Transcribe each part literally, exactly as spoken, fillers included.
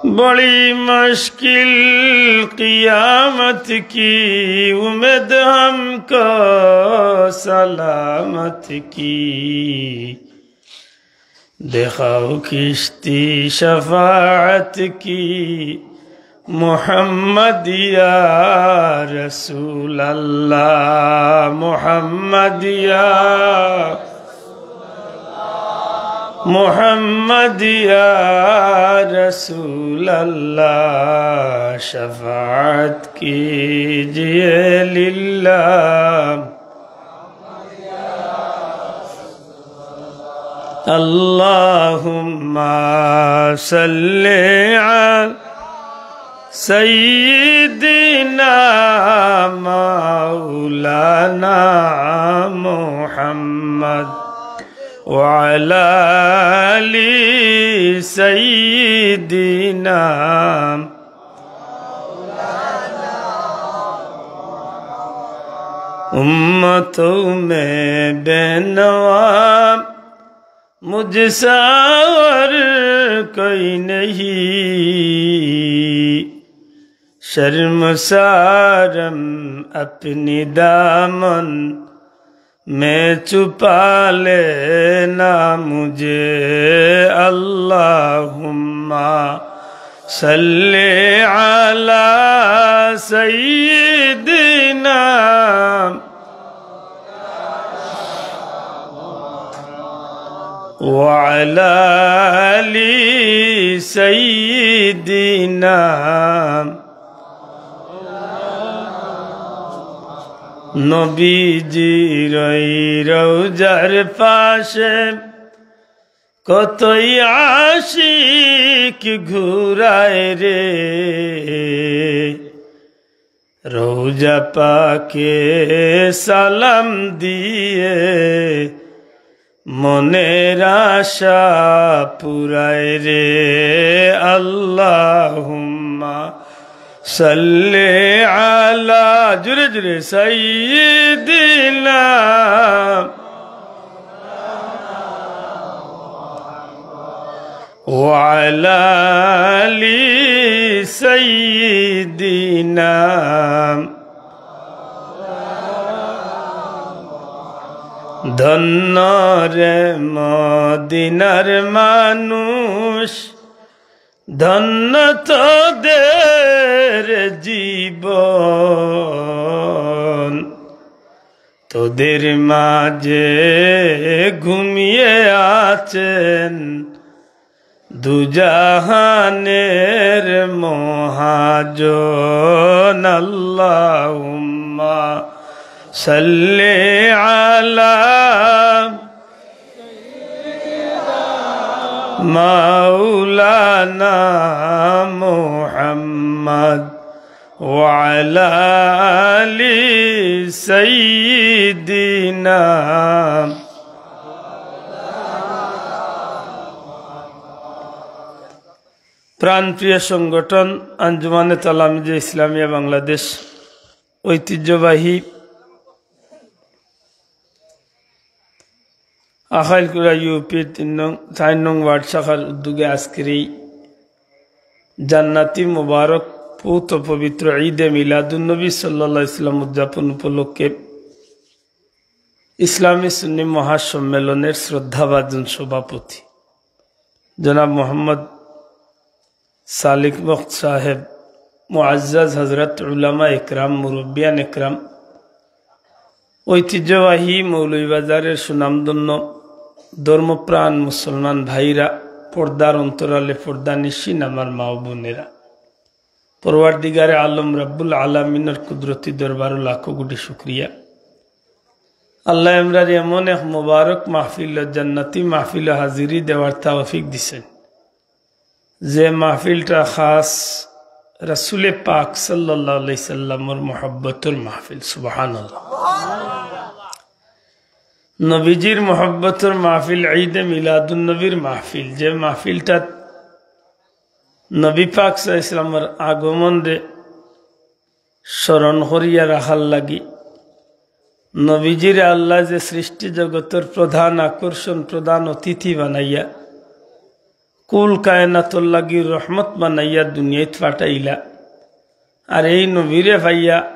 بڑی مشکل قیامت کی، امید ہم کو سلامت کی۔ دکھاؤ کشتی شفاعت کی، محمد یا رسول اللہ، محمد یا، محمد یا رسول اللہ، شفاعت کیجیے للہ۔ اللهم صل على سيدنا مولانا محمد وعلى آل سيدنا۔ امتوں میں بے نوا مجھ سا اور کوئی نہیں، شرمسارم اپنی دامن میں چھپا لینا مجھے۔ اللهم صل على سيدنا وعلى آل سيدنا۔ নবীজির ওই রওজার পাশে কতই আশিক ঘুরায় রে, রওজা পাকে সালাম দিয়ে মনের আশা পুরায় রে। اللهم صل على، জোরে জোরে, سيدنا وعلى آل سيدنا। ধন্য রে মদিনার মানুষ, ধন্য তোদের জীবন, তোদের মাঝে ঘুমিয়ে আছেন দুজাহানের মহাজন। اللهم صل على مولانا محمد وعلى آل سيدنا। প্রাণপ্রিয় সংগঠন আঞ্জুমানে তালামিজে ইসলামিয়া বাংলাদেশ, ঐতিহ্যবাহী আখাইলকুড়া ইউপির তিন নং, চার নং ওয়ার্ড শাখার উদ্যোগে আজকের এই জান্নাতি মোবারক পৌত পবিত্র ঈদে মিলাদুন্নবী সাল্লাল্লাহু আলাইহি ওয়াসাল্লাম উদযাপন উপলক্ষে ইসলামী সুন্নি মহাসম্মেলনের শ্রদ্ধাভাজন সভাপতি জনাব মোহাম্মদ সালিক বখত সাহেব, মুআজ্জাজ হযরত উলামা একরাম, মুরব্বিয়ান একরাম, ঐতিহ্যবাহী মৌলভীবাজারের সুনামধন্য ধর্মপ্রাণ মুসলমান ভাইরা, পর্দার অন্তরালে পর্দানিশীন আমার মা ও বোনেরা, পরওয়ারদিগারে আলম রব্বুল আলামিনের কুদরতি দরবারো লাখো কোটি শুকরিয়া। আল্লায় আমরারে এমন এক মোবারক মাহফিল, জান্নাতি মাহফিল হাজিরি দেওয়ার তৌফিক দিছেন, যে মাহফিলটা খাস রাসূলে পাক সাল্লাল্লাহু আলাইহি সাল্লামর মহব্বতর মাহফিল। সুবহানাল্লাহ। নবীজির মহব্বতর মাহফিল, ঈদে মিলাদুন নবীর মাহফিল, যে মাহফিলটাত নবী পাক সাল্লাল্লাহু আলাইহি সাল্লামর আগমনরে স্মরণ করিয়া রাখার লাগি নবীজিরে আল্লায় যে সৃষ্টি জগতর প্রধান আকর্ষণ, প্রধান অতিথি বানাইয়া কুল কায়নাতর লাগি রহমত বানাইয়া দুনিয়াত পাঠাইলা। আর এই নবীরে পাইয়া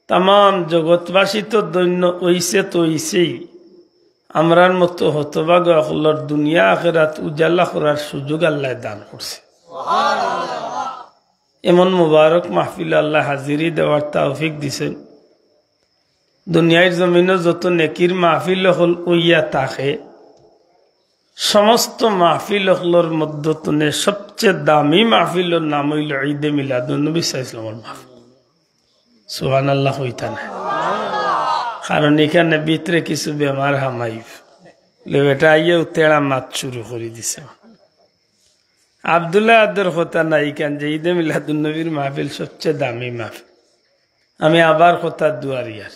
তামাম জগৎবাসী তো ধন্য অইছে তো অইছেই, আমরার মতো হতভাগা অকলর দুনিয়া আখেরাত উজালা করার সুযোগ আল্লায় দান করছে। এমন মোবারক মাহফিল আল্লায় হাজিরি দেওয়ার তৌফিক দিছেন। দুনিয়ার জমিনো যত নেকির মাহফিল অকল অইয়া থাকে, সমস্ত মাহফিল অকলর মধ্য তনে সবচেয়ে দামি মাহফিলর নাম অইল ঈদে মিলাদুন নবী সাল্লাল্লাহু আলাইহি ওয়াসাল্লামর মাহফিল। সুবহানাল্লাহ কইতা না? কারণ ইখানে ভিতরে কিছু বেমার হামাইব। লে বেটা আইয়া উতেড়া মাত শুরু করি দিছে। আব্দুল্লাহ আদর কথা নাই কেন যে ঈদে মিলাদুন নবীর মাহফিল সবচেয়ে দামি মাহফিল। আমি আবার কথা দুয়ারিয়ার,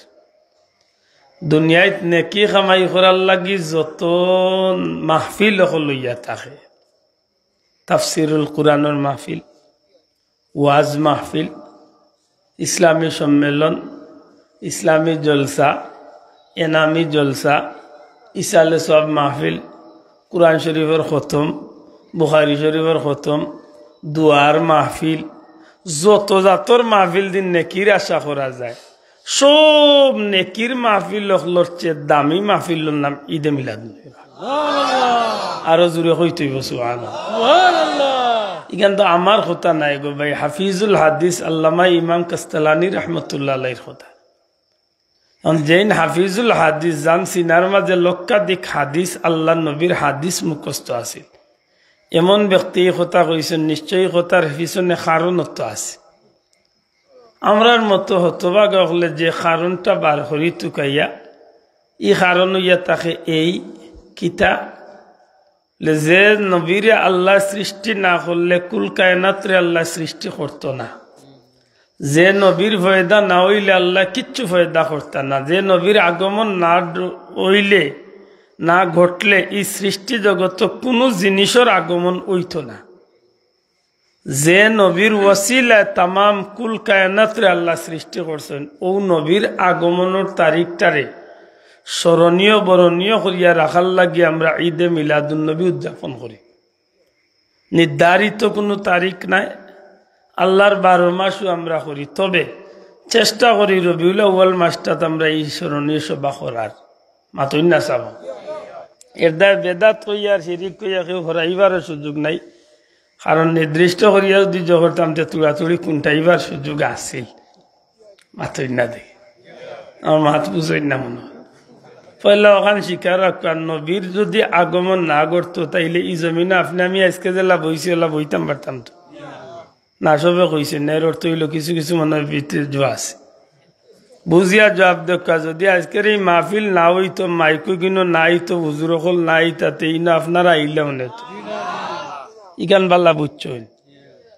দুনিয়াত নেকি কামাই করার লাগি যত মাহফিল অকল অইয়া থাকে, তাফসিরুল কুরআনর মাহফিল, ওয়াজ মাহফিল, ইসলামী সম্মেলন, ইসলামী জলসা, এনামি জলসা, ইসালে সওয়াব মাহফিল, কুরআন শরীফর খতম, বুখারী শরীফর খতম, দোয়ার মাহফিল, যত জাতর মাহফিল দিন নেকির আশা করা যায়, সব নেকির মাহফিল অকলর চেয়ে দামি মাহফিলর নাম ঈদে মিলাদ। আরো জোরে কইতে অইব সুবহানাল্লাহ। ইখান তো আমার কথা নাই গো ভাই, হাফিজুল হাদিস আল্লামা ইমাম কাস্তালানী রহমতুল্লাহ আলাইহির কথা। কারণ যেইন হাফিজুল হাদিস, যান সিনার মাঝে লক্ষাধিক হাদিস, আল্লাহর নবীর হাদিস মুখস্থ আছিল, এমন ব্যক্তি এই কথা কইছেন, নিশ্চয়ই কথার পিছনে কারণ তো আছে। আমরার মতো হতভাগা অকলে যে কারণটা বার করি তুকাইয়া, ই কারণ অইয়া থাকে এই কিতা, যে নবীরে আল্লায় সৃষ্টি না করলে কুল কায়নাতরে আল্লায় সৃষ্টি করতো না। যে নবীর পয়দা না অইলে আল্লায় কিচ্ছু পয়দা করতা না। যে নবীর আগমন না ড-, অইলে, না ঘটলে ই সৃষ্টি জগতো কুনু জিনিসর আগমন অইতো না। যে নবীর ওসিলায় তামাম কুল কায়নাতরে আল্লায় সৃষ্টি করছেন, অউ নবীর আগমনর তারিখটারে স্মরণীয় বরণীয় করিয়া রাখার লাগি আমরা ঈদে মিলাদুন নবী উদযাপন করি। নির্ধারিত কুনু তারিখ নাই, আল্লাহর বারো মাসও আমরা করি, তবে চেষ্টা করি রবিউল আউয়াল মাসটাত আমরা ই স্মরণীয় সভা করার। মাতইন না চাবো। এর দায় বেদাত কইয়া আর শিরিক কইয়া কেউ হরাইবারও সুযোগ নাই। কারণ নির্দিষ্ট করিয়া যদি জো করতাম, তে তুড়াতুড়ি কুনটাইবার সুযোগ আছিল। মাতইন না দেখি। আমার মাত বুঝইন না মনে হয়। পয়লা অখান স্বীকার রাখবা, নবীর যদি আগমন না ঘটতো, তাইলে ই জমিনো আপনে আমি আইজকে যেলা বইছি, অলা বইতাম পারতাম তো। না, সবে কইছে না, এর অর্থ অইলো কিছু কিছু মনে হয় ভিতরে জো আছে। বুঝিয়া জবাব দেউক্কা, যদি আইজকের ই মাহফিল না অইতো, মাইকও কিনো না আইতো, হুজুর অকল না আইতা, তে ইনো আপনারা আইলা অনে তো। ইখান বালা বুঝছইন।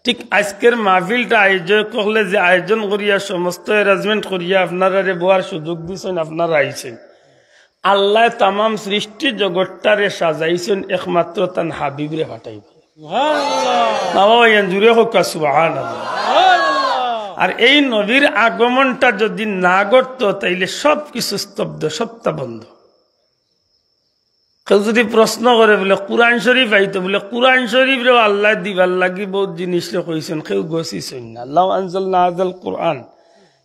ঠিক আইজকের মাহফিলটা আয়োজক অকলে যে আয়োজন করিয়া, সমস্ত arrangement করিয়া আপনারারে বওয়ার সুযোগ দিছইন, আপনারা আইছইন। আল্লায় তামাম সৃষ্টি জগৎটারে সাজাইছইন একমাত্র তান হাবিবরে পাঠাইবা। বাবা, ইয়ান জুরে কউক্কা সুবহানাল্লাহ। আর এই নবীর আগমনটা যদি না ঘটতো, তাইলে সব কিছু স্তব্ধ, সবটা বন্ধ। কেউ যদি প্রশ্ন করে বুলে, "কুরআন শরীফ আইতো?" বুলে, "কুরআন শরীফরেও আল্লায় দিবার লাগি বউত জিনিসরে কইছইন, কেউ গছিছইন না। লাউ আনজালনা হাযাল কুরআন।"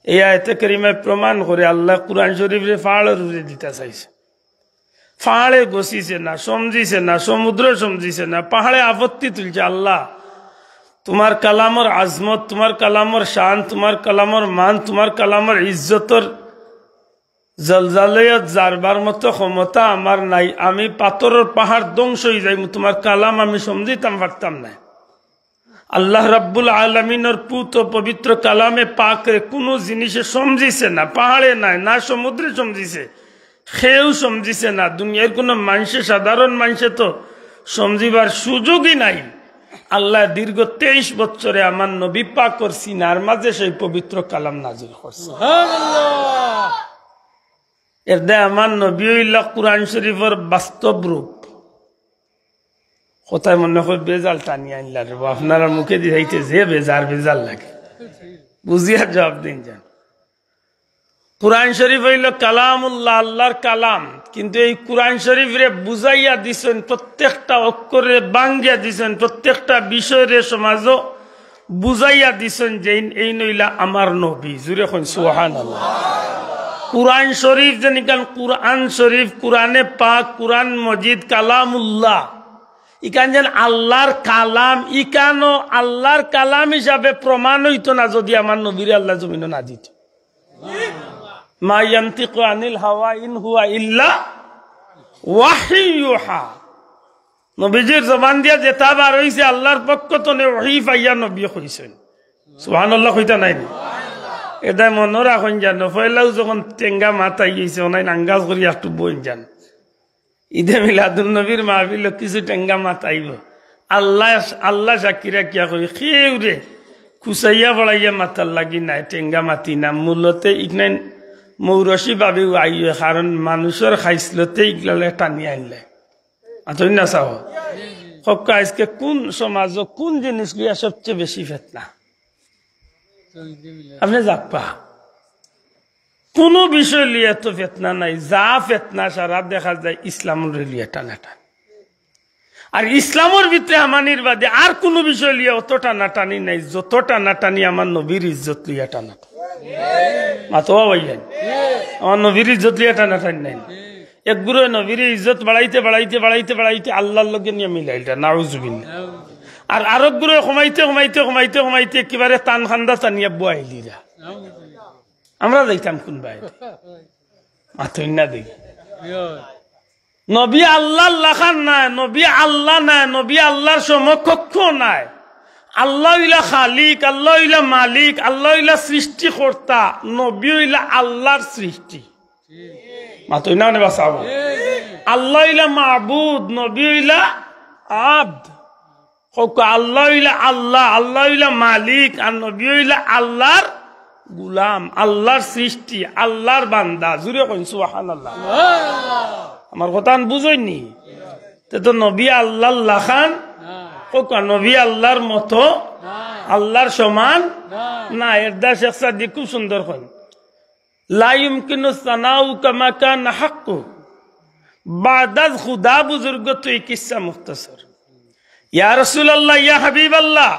এই আয়াতে কারিমায় প্রমাণ করে আল্লায় কুরআন শরীফরে পাহাড়র উপরে দিতা চাইছে। পাহাড়ে গছিছে না, সমঝিছে না, সমুদ্র সমঝিছে না, পাহাড়ে আপত্তি তুলছে, "আল্লাহ, তুমার কালামর আজমত, তুমার কালামর শান, তুমার কালামর মান, তুমার কালামর ইজ্জতর জলজালয়ত জারবার মতো ক্ষমতা আমার নাই, আমি পাথরর পাহাড় ধ্বংস অইযাইমু, তুমার কালাম আমি সমঝিতাম পারতাম নায়।" আল্লাহ রাব্বুল আলামিনর পুত পবিত্র কালামে পাকরে কুনু জিনিসে সমঝিছে না, পাহাড়ে নায়, না সমুদ্রে সমঝিছে, কেউ সমঝিছে না, দুনিয়ার কুনু মানষে, সাধারণ মানষে তো সমঝিবার সুযোগই নাই। আল্লায় দীর্ঘ তেইশ বছরে আমার নবী পাকর সিনার মাঝে সেই পবিত্র কালাম নাজিল করছে। সুবহানাল্লাহ। এর দায় আমার নবী অইলা কুরআন শরীফর বাস্তব রূপ। কথায় মনে হয় বেজাল টানি আনলা রে বা, আপনারার মুখে দি যাইতে যে বেজার বেজার লাগে, বুঝিয়া জবাব দিন যান। কুরআন শরীফ অইলো কালামুল্লাহ, আল্লাহর কালাম। কিন্তু এই কুরআন শরীফরে বুঝাইয়া দিছইন, প্রত্যেকটা অক্ষরে ভাঙ্গিয়া দিছইন, প্রত্যেকটা বিষয়রে সমাজো বুঝাইয়া দিছইন যে এইন, এইন অইলা আমার নবী। জুরে কইন সুবহানাল্লাহ। কুরআন শরীফ যেন ইখান কুরআন শরীফ, কুরআনে পাক, কুরআন মজিদ, কালামুল্লাহ, ইখান যেন আল্লাহর কালাম, ইখানও আল্লাহর কালাম হিসাবে প্রমাণ অইতো না যদি আমার নবীরে আল্লাহ জমিনো না দিত। মা ইয়ান্তিকু আনিল হাওয়া ইন হুয়া ইল্লা ওয়াহয়ু ইউহা। নবীজির জবান দিয়া যেটা বার অইছে আল্লাহর পক্ষ তনে ওহী পাইয়া নবী কইছইন। সুবহানাল্লাহ কইতা নায় নি? এদায় মনো রাখইন জানো, পয়লাউ যখন টেঙ্গা মাত আইছে, অনাইন আন্দাজ করি একটু বইন যান। ইদে মিলাদুন নবীর মাহফিলো কিছু টেঙ্গা মাত আইবো। আল্লাহ, আল্লাহ সাক্ষী রাখিয়া কই, কেউরে খুচাইয়া বড়াইয়া মাতার লাগি নায়, টেঙ্গা মাতি না। মূলতে ইখান মৌরসি ভাবেউ আইও, কারণ মানুষর খাইছলতে ইগলারে টানি আনলে। আচ্ছা, অইন্য চাও। কউক্কা আইজকে কুন সমাজো কুন জিনিস লইয়া সবচেয়ে বেশি ফেতনা? আপনে যাউক্কা। কুনু বিষয় লইয়া তো ফেতনা নাই, যা ফেতনা সারা দেখা যায় ইসলামরে লইয়া টানাটানি। আর ইসলামর ভিতরে হামানির বাদে আর কুনু বিষয় লইয়া অত টানাটানি নাই, যত টানাটানি আমার নবীর ইজ্জত লইয়া টানাটানি। মাতো ভাইয়াইন, আমার নবীর ইজ্জত লইয়া টানাটানি নাই। এক গুরুয়ে নবীর ইজ্জত বাড়াইতে, বাড়াইতে, বাড়াইতে, বাড়াইতে আল্লাহর লগে নিয়া মিলাইলরা, নাউজুবিল্লাহ। আর আরক গুরুয়ে কমাইতে, কমাইতে, কমাইতে, কমাইতে একেবারে তান খান্দা টানিয়া বওয়াইলিরা। আমরা যাইতাম কুন বাইরে? মাতইন না দেখি। নবী আল্লাহর লাখান নায়, নবী আল্লাহ নায়, নবী আল্লাহর সমকক্ষ নায়। আল্লাহ অইলা খালিক, আল্লাহ অইলা মালিক, আল্লাহ অইলা সৃষ্টিকর্তা, নবী অইলা আল্লাহর সৃষ্টি। মাতইন না নে বাসাবো। আল্লাহ অইলা মাবুদ, নবী অইলা আব্দ। কউক্কা, আল্লাহ অইলা আল্লাহ, আল্লাহ অইলা মালিক, আর নবী অইলা আল্লাহর গুলাম, আল্লাহর সৃষ্টি, আল্লাহর বান্দা। জুরে কইন সুবহানাল্লাহ। আমার কথাখান বুঝইন নি? তে তো নবী আল্লাহর লাখান, কউক্কা, নবী আল্লাহর মতো, আল্লাহর সমান না। এরদায় শেখ সাদী খুব সুন্দর কইন, লা ইউমকিনু সানাউ কামা কানা হাক্কু। বাদ আজ খুদা বুজুর্গ তুই কিসসা মুখতসর। ইয়া রাসূলুল্লাহ, ইয়া হাবিবাল্লাহ,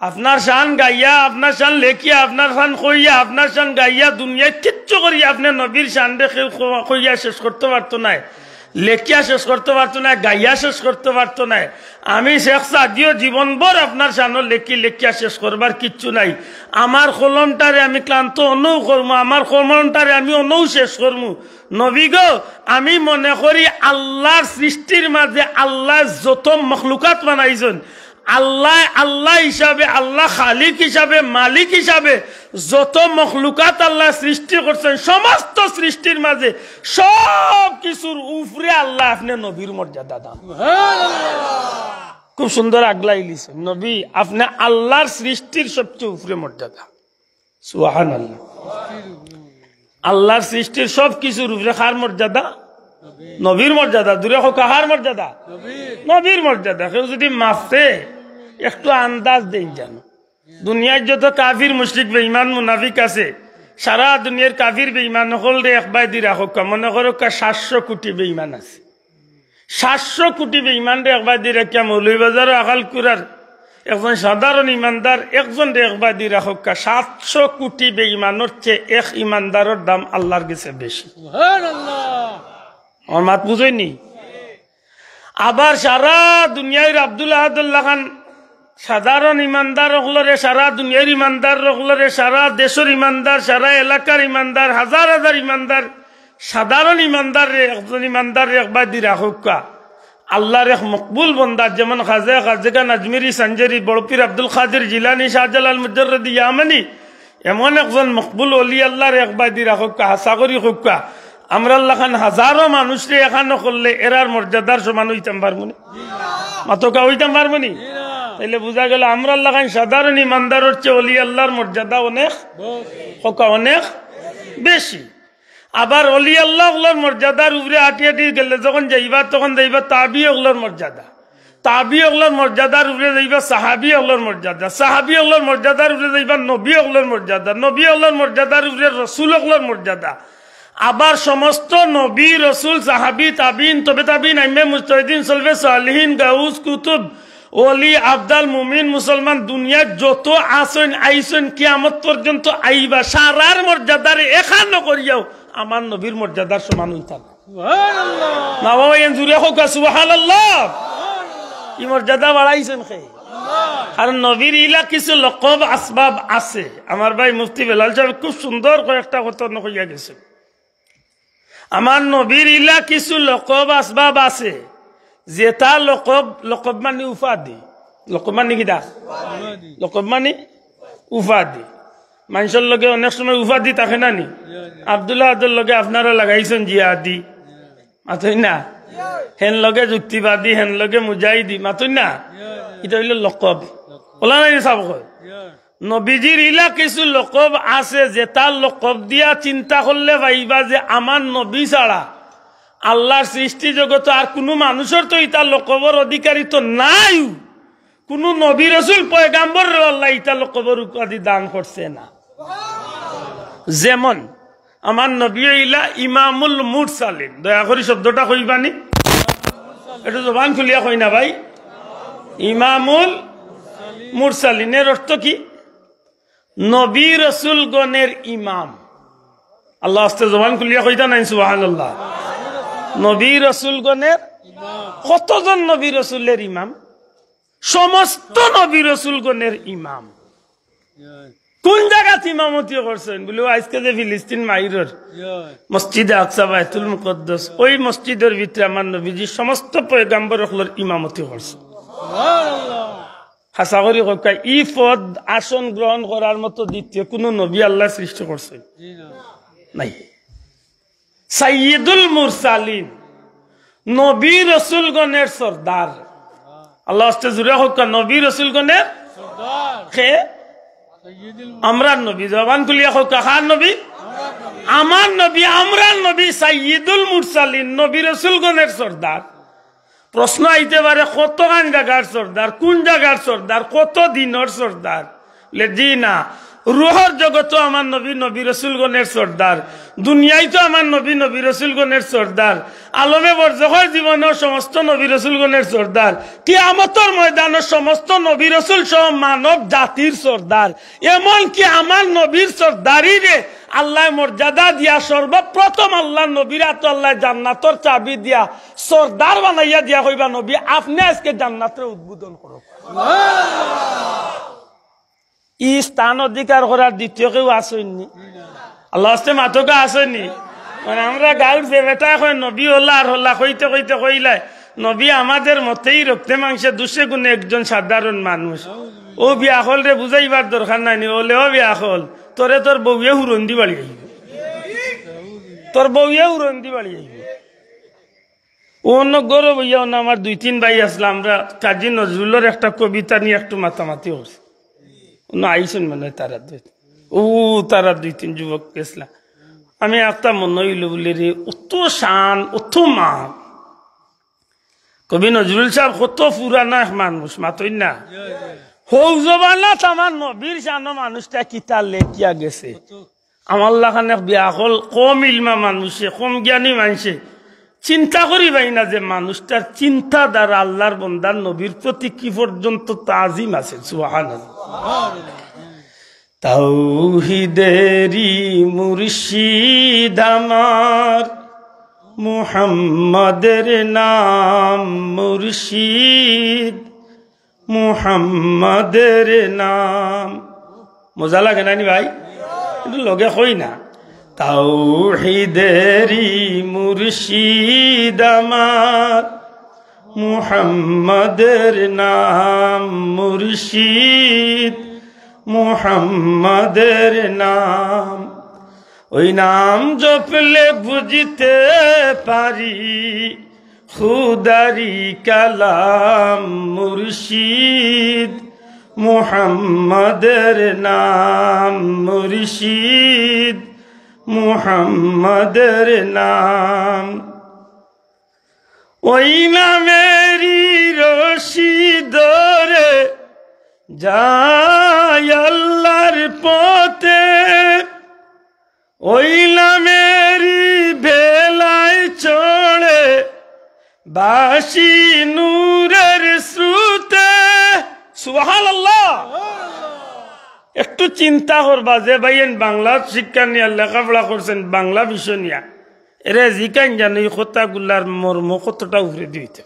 আপনার শান গাইয়া, আপনার শান লেখিয়া, আপনার শান কইয়া, আপনার শান গাইয়া, দুনিয়াত কিচ্ছু করিয়া আপনে নবীর শানরে কেউ ক-, কইয়া শেষ করতো পারতো নায়, লেখিয়া শেষ করতো পারতো নায়, গাইয়া শেষ করতো পারতো নায়। আমি শেখ সাদিও জীবনভর আপনার শানো লেখি, লেখিয়া শেষ করবার কিচ্ছু নাই। আমার কলমটারে আমি ক্লান্ত অনউ করমু, আমার কলমটারে আমি অনউ শেষ করমু। নবী গো, আমি মনে করি আল্লাহর সৃষ্টির মাঝে আল্লায় যত মখলুকাত বানাইছইন, আল্লায় আল্লাহ হিসাবে, আল্লাহ খালিক হিসাবে, মালিক হিসাবে যত মখলুকাত আল্লায় সৃষ্টি করছইন, সমস্ত সৃষ্টির মাঝে সব কিছুর উপরে আল্লায় আপনে নবীর মর্যাদা দান। খুব সুন্দর আগলাইলিছইন। নবী, আপনে আল্লাহর সৃষ্টির সবচেয়ে উপরে মর্যাদা। সুবহানাল্লাহ। আল্লাহর সৃষ্টির সব কিছুর উপরে কার মর্যাদা? নবীর মর্যাদা। জুরে কউক্কা, কার মর্যাদা? নবীর মর্যাদা। কেউ যদি মাপে, একটু আন্দাজ দেইন জানো। দুনিয়ার যত কাফির, মুশরিক, বেঈমান, মুনাফিক আছে, সারা দুনিয়ার কাফির বেঈমান অকলরে একবায়দি রাখউক্কা, মনে করউক্কা সাতশো কোটি বেঈমান আছে। সাতশো কোটি বেঈমানরে একবায়দি রাখিয়া মৌলভীবাজারো আকালকুড়ার একজন সাধারণ ইমানদার একজনরে একবায়দি রাখউক্কা, সাতশো কোটি বেঈমানর চেয়ে এক ইমানদারর দাম আল্লাহর গেছে বেশি। সুবহানাল্লাহ। আমার মাত বুঝইন নি? আবার সারা দুনিয়ার আব্দুল আহাদর লাখান সাধারণ ইমানদার অকলরে, সারা দুনিয়ার ইমানদার অকলরে, সারা দেশর ইমানদার, সারা এলাকার ইমানদার, হাজার হাজার ইমানদার, সাধারণ ইমানদাররে, একজন ইমানদাররে একবায়দি রাখউক্কা। আল্লাহর এক মকবুল বন্দা, যেমন খাজা খাজা খান আজমিরি, সানজারি, বড় পীর আব্দুল কাদির জিলানী, শাহজালাল মুজাররদি ইয়ামানি, এমন একজন মকবুল অলি আল্লাহরে একবায়দি রাখউক্কা, হাছা করি কউক্কা। আমরার লাখান হাজারো মানুষরে একখানো করলে এরার মর্যাদার সমান অইতাম পারমু নি? মাতউক্কা, অইতাম পারমু নি? তাইলে বুঝা গেল আমরার লাখান সাধারণ ইমানদারর চেয়ে অলি আল্লাহর মর্যাদা অনেক, কউক্কা, অনেক বেশি। আবার অলি আল্লাহ অকলর মর্যাদার উপরে আটি আটি গেলে যখন যাইবা, তখন যাইবা তাবি অকলর মর্যাদা। তাবি অকলর মর্যাদার উপরে যাইবা সাহাবি অকলর মর্যাদা। সাহাবি অকলর মর্যাদার উপরে যাইবা নবী অকলর মর্যাদা। নবী অকলর মর্যাদার উপরে রসুল অকলর মর্যাদা। আবার সমস্ত নবী, রসুল, সাহাবী, তাবিন, তবে তাবিন, আইম্মে মুজতাহিদিন, সলফে সালিহিন, গাউস, কুতুব, ওলি, আবদাল, মুমিন, মুসলমান, দুনিয়ার যত আছইন, আইছইন, কিয়ামত পর্যন্ত আইবা, সারার মর্যাদারে এখানো করিয়াও আমার নবীর মর্যাদার সমান অইতা না। সুবহানাল্লাহ। না বাবা, এন জুরে কউক্কা, সুবহানাল্লাহ। ই মর্যাদা বাড়াইছইন কে? কারণ নবীর ইলা কিছু লকব আসবাব আছে। আমার ভাই মুফতি বেলাল সাহেব খুব সুন্দর কয়েকটা কথা অনো কইয়া গেছইন। আমার নবীর ইলা কিছু লকব আসবাব আছে, যেটা লকব, লকব মানি উপাধি। লকব মানি কিতা? লকব মানি উপাধি। মানষর লগে অনেক সময় উপাধি থাকে না নি? আব্দুল আহাদর লগে আপনারা লাগাইছইন জিহাদি, মাতইন না? হেন লগে যুক্তিবাদী, হেন লগে মুজাহিদি, মাতইন না? ইটা অইলো লকব। অলা নায় নি সাব কয়? নবীজির ইলা কিছু লকব আছে, যেটা লকব দিয়া চিন্তা করলে পাইবা যে আমার নবী ছাড়া আল্লার সৃষ্টি জগতো আর কুনু মানুষর তো ইতা লকবর অধিকারী তো নাই। কুনু নবী রসুল পয়গাম্বররে আল্লায় ইতা লকবর উপাধি দান করছে না। যেমন আমার নবী অইলা ইমামুল মুরসালিন। দয়া করি শব্দটা কইবানি, একটু জবান খুলিয়া কই না ভাই। ইমামুল মুরসালিন এর অর্থ কি? নবী রসুলগণের ইমাম। আল্লার ওয়াস্তে জবান খুলিয়া কইতা নায় সুবহানাল্লাহ। নবী রসুলগণের, কতজন নবী রসুলের ইমাম? সমস্ত নবী রসুলগণের ইমাম। কোন জাগাত ইমামতি করছইন? বুলে, "ও আইজকে যে ফিলিস্তিন মাইরর মসজিদে আকসা, বায়তুল মুকাদ্দাস, ওই মসজিদর ভিতরে আমার নবীজি সমস্ত পয়গাম্বর অকলর ইমামতি করছইন।" হাছা করি কউক্কা, ই পদ আসন গ্রহণ করার মতো দ্বিতীয় কুনু নবী আল্লায় সৃষ্টি করছইন? নাই। সাইয়্যিদুল মুরসালিন, নবী রসুলগণের সর্দার। আল্লার ওয়াস্তে জুরে কউক্কা, নবী রসুলগণের কে? আমরার নবী। জবান খুলিয়া কউক্কা, কার নবী? আমার নবী, আমরার নবী, সাইয়্যিদুল মুরসালিন, নবী রসুলগণের সর্দার। প্রশ্ন আইতে পারে, কতখান জাগার সর্দার, কুন জাগার সর্দার, কত দিনর সর্দার? বুলে, জি না, রুহর জগতো আমার নবী, নবী রসুলগণের সর্দার, দুনিয়াইতো আমার নবী, নবী রসুলগণের সর্দার, আলমে বরজখর জীবনও সমস্ত নবী রসুলগণের সর্দার, কিয়ামতর ময়দানও সমস্ত নবী রসুল সহ মানব জাতির সর্দার। এমনকি আমার নবীর সর্দারিরে আল্লায় মর্যাদা দিয়া সর্বপ্রথম আল্লার নবীর আতো আল্লায় জান্নাতর চাবি দিয়া সর্দার বানাইয়া দিয়া কইবা, "নবী, আপনে আইজকে জান্নাতরে উদ্বোধন করউক।" ই স্থান অধিকার করার দ্বিতীয় কেউ আছইন নি? আল্লার ওয়াস্তে মাতউক্কা, আছইন নি? মানে আমরা গাউর যে বেটায় কয় নবী অলা আর হলা, কইতে কইতে কইলায়, নবী আমাদের মতোই রক্তে মাংসে দুষে গুণে একজন সাধারণ মানুষ। অউ বেআকলরে বুঝাইবার দরকার নাই নি, অইলেও বেআকল, তোরে তোর বউয়ে হুরন্দি বাড়ি আইবো, তোর বউয়ে হুরন্দি বাড়ি আইবো। অনো ঘরো বইয়া অনো আমার দুই তিন ভাই আছলা, আমরা কাজী নজরুলর একটা কবিতা নিয়া একটু মাতামাতি করছি। অনো আইছইন মানে তারা দুই, ও তারা দুই তিন যুবক গেছলা। আমি একটা মনো অইলো বুলে রে, অত শান, অত মান। কবি নজরুল সাব কত পুরানা এক মানুষ, মাতইন না? হউ জমানাত আমার নবীর শানো মানুষটা কিতা লেখিয়া গেছে। আমার লাখান এক বেআকল, কম ইলমা মানুষে, কম জ্ঞানী মানষে চিন্তা করি পায় না যে মানুষটার চিন্তাধারা আল্লার বন্দার নবীর প্রতি কি পর্যন্ত তাজিম আছে। সুবহানাল্লাহ। তাওহিদেরি মুর্শিদ আমার, মুহাম্মাদের নাম মুর্শিদ, মুহাম্মাদের নাম। মজা লাগে না নি ভাই? একটু লগে কই না। তাওহিদেরি মুর্শিদ আমার, মুহাম্মাদের নাম মুর্শিদ, মুহাম্মাদের নাম। ওই নাম জপলে বুঝতে পারি খুদারি কালাম মুর্শিদ, মুহাম্মাদের নাম মুর্শিদ, মুহাম্মাদের নাম। ওই নামেরই রশি ধরে যায় আল্লার পথে, ওই নামেরই ভাসি নূরের স্রোতে। সুবহানাল্লাহ। একটু চিন্তা করবা যে ভাইয়াইন বাংলা শিক্ষা নিয়া লেখাপড়া করছেন, বাংলা বিষয় নিয়া, এরে জিকাইন জানো এই কথাগুলার মর্ম কতটা উপরে দিতে।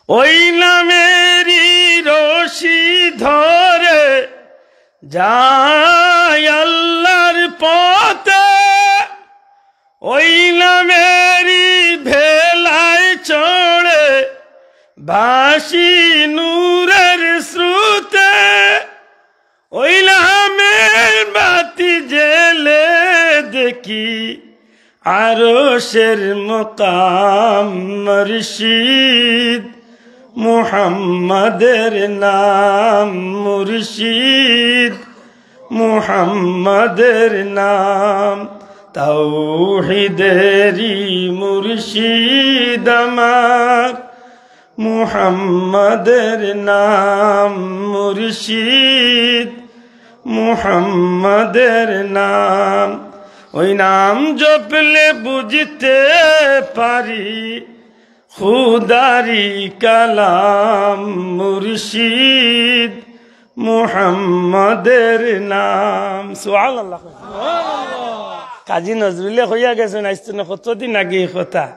ওই নামেরই রশি ধরে যায় আল্লাহর পথে, ওই নামেরই ভেলায় চড়ে ভাসি নূরের স্রোতে। ওই নামের বাতি জেলে দেখি আরশের মকাম। মুর্শিদ মুহাম্মাদের নাম, মুর্শিদ মুহাম্মাদের নাম, তাওহীদেরই মুর্শিদ আমার। মুহাম্মাদের নাম, মুর্শিদ মুহাম্মাদের নাম। ওই নাম জপলে বুঝতে পারি খুদারি কালাম। মুর্শিদ মুহাম্মাদের নাম। সুবহানাল্লাহ। কাজী নজরুলে কইয়া গেছেন, আইজ তো না কতদিন আগে এই কথা।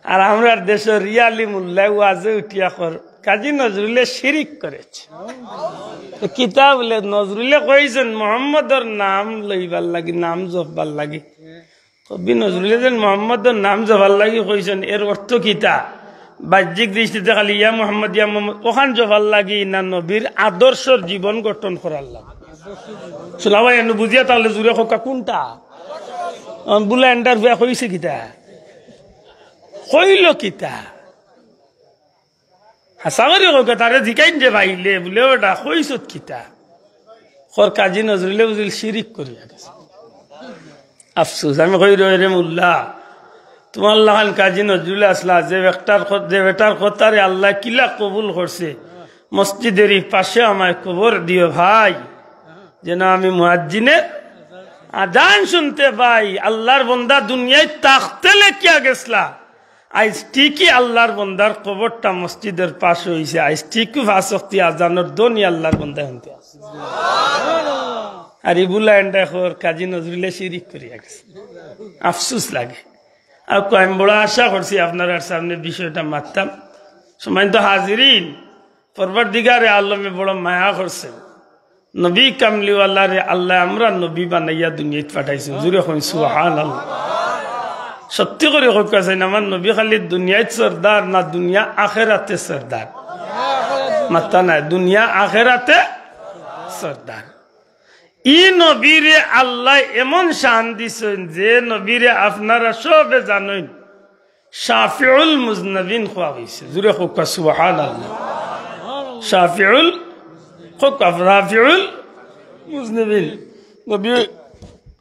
আর আমরার দেশর রিয়ালি মোল্লায় ওয়াজে উঠিয়া কর, কাজী নজরুলে শিরিক করেছে। তো কিতা বলে, নজরুলে কইছেন মোহাম্মদর নাম লইবার লাগি, নাম জপবার লাগি। কবি নজরুলে যেন মোহাম্মদর নাম জপবার লাগি কইছেন, এর অর্থ কিতা? বাহ্যিক দৃষ্টিতে খালি ইয়া মোহাম্মদ, ইয়া মোহাম্মদ, ওখান জপবার লাগি না নবীর আদর্শর জীবন গঠন করার লাগি? শোনা ভাই, এনে বুঝিয়া তাহলে জুরে কউক্কা কোনটা? বুলা এন্ডার হুয়া কইছে কিতা? কইল কিতা? হাছা করি কউক্কা, তারে জিকাইন যে ভাইলে, বুলে, ওটা কইছত কিতা? কর কাজী নজরুলে বুঝিল শিরিক করিয়া গেছে। আফসোস, আমি কই, রে, রে মোল্লা, তুমার লাখান কাজী নজরুল আছলা, যে বেটার ক-, যে বেটার কথারে আল্লায় কিলা কবুল করছে, মসজিদের ই পাশে আমায় কবর দিও ভাই, যেন আমি মুয়াজ্জিনের আজান শুনতে পাই। আল্লাহর বন্দা দুনিয়াত থাকতে লেখিয়া গেছলা, আইজ ঠিকই আল্লাহর বন্দার কবরটা মসজিদর পাশো অইছে, আইজ ঠিকই পাঁচ ওয়াক্তি আজানর ধ্বনি আল্লাহর বন্দায় হুনতে আছে। আর ইবুলা এন্ডা কর কাজী নজরুলে শিরিক করিয়া গেছে। আফসোস লাগে। আর কয়, আমি বড় আশা করছি আপনারার সামনে বিষয়টা মাততাম। সম্মানিত হাজিরিন, পরওয়ারদিগারে আলমে বড় মায়া করছেন। নবী কামলিওয়ালারে আল্লায় আমরার নবী বানাইয়া দুনিয়াত পাঠাইছইন। জুরে কইন সুবহানাল্লাহ। সত্যি করি কউক্কা চাইন, আমার নবী খালি দুনিয়াত সর্দার না, দুনিয়া আখেরাতে সর্দার? মাত্তা নাই, দুনিয়া আখেরাতে সর্দার। ই নবীরে আল্লায় এমন শান দিছইন, যে নবীরে আপনারা সবে জানইন, শাফিউল মুজনিবিন কওয়া অইছে। জুরে কউক্কা সুবহানাল্লাহ। শাফিউল, কউক্কা রাফিউল মুজনিবিন। নবী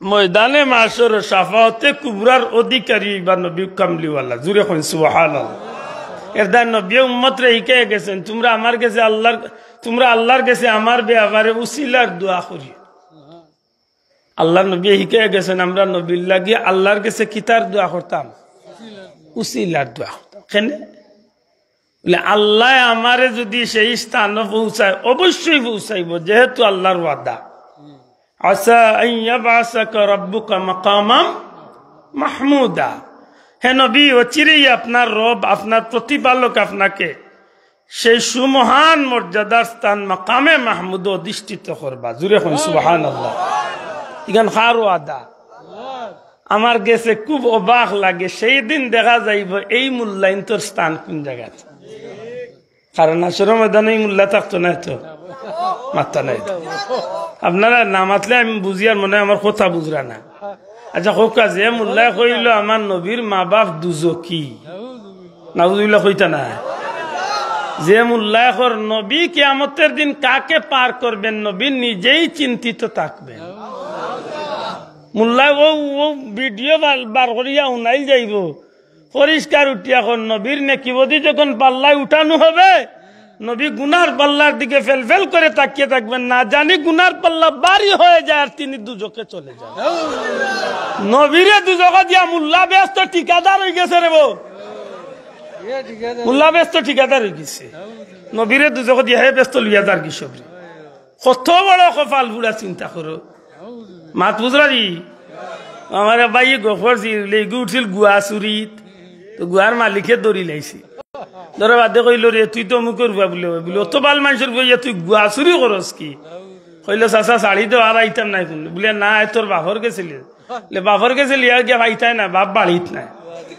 ময়দানে মাশরো শাফাআতে কুবরার অধিকারী অইবা নবী কামলিওয়ালা। জুরে কইন সুবহানাল্লাহ। এর দ্বারা নবী উম্মতরে হিকাইয়া গেছেন, তুমরা আমার গেছে আল্লাহর, তুমরা আল্লাহর গেছে আমার বেয়াপারে উসিলার দোয়া করিও। আল্লাহর নবী হিকাইয়া গেছেন, আমরা নবীর লাগি আল্লাহর গেছে কিতার দোয়া করতাম? উসিলার দোয়া করতাম। কেনে? বলে, আল্লায় আমারে যুদি সেই স্থানো পৌঁছায়, অবশ্যই পৌঁছাইবো, যেহেতু আল্লাহর ওয়াদা। আসা আন ইয়াবআসাকা রাব্বুকা মাকামাম মাহমুদা। হে নবী, অচিরেই আপনার রব, আপনার প্রতিপালক আপনাকে সেই সুমহান মর্যাদার স্থান মাকামে মাহমুদো অধিষ্ঠিত করবা। জুরে কইন সুবহানাল্লাহ। ইখান কার ওয়াদা? আমার গেছে খুব অবাক লাগে, সেই দিন দেখা যাইবো এই মোল্লাইন্তর স্থান কুন জাগাত। কারণ হাশরর ময়দানো ই মোল্লা থাকতো নায় তো, মাত্তা নাই তো। আপনারা না মাতলে আমি বুঝিয়ার মনে অয় আমার কথা বুঝরা না। আচ্ছা, কউক্কা, যে মোল্লায় কইলো আমার নবীর মা-বাপ দুজখি, নাউজুবিল্লাহ কইতা না? যে মোল্লায় কর নবী কিয়ামতের দিন কাকে পার করবেন, নবী নিজেই চিন্তিত থাকবেন। মোল্লায় অউ, অউ ভিডিও বার, বার করিয়া হুনাইল যাইবো। পরিষ্কার উঠিয়া কর, নবীর নেকিবদি যখন পাল্লায় উঠানো হবে, নবী গুনার পাল্লার দিকে ফেলফেল করে তাকিয়ে থাকবেন, না জানি গুনার পাল্লা ভারী হয়ে যায় আর তিনি দুজখে চলে যান। নবীরে দুজখো দিয়া মোল্লা বেহেস্তো ঠিকাদার অইগেছে রে বো। মোল্লা বেহেস্তো ঠিকাদার অইগেছে। নবীরে দুজখো দিয়া হে বেহেস্তো লইয়া যারগি সবরে। কত বড় কপাল পুড়া, চিন্তা করো। মাত বুঝরায়নি? আমার ভাইয়ে গফর ছিল, লেগু উঠছিল গুয়া চুরিত। তো গুয়ার মালিকে ধরিলাইছে। ধরার বাদে কইলো, "রে, তুই তো অমুকর পুয়া বুলে।" বুলে, "অত ভালা মানষর পুয়া, তুই গুয়া চুরি করস কি?" কইলো, "চাচা, ছাড়ি দেও, আর আইতাম নায় কুনু।" বুলে, "না, আয় তোর বাপর গেছে লইয়া।" বুলে, "বাপর গেছে লইয়া গিয়া পাইতায় না, বাপ বাড়িত নাই।"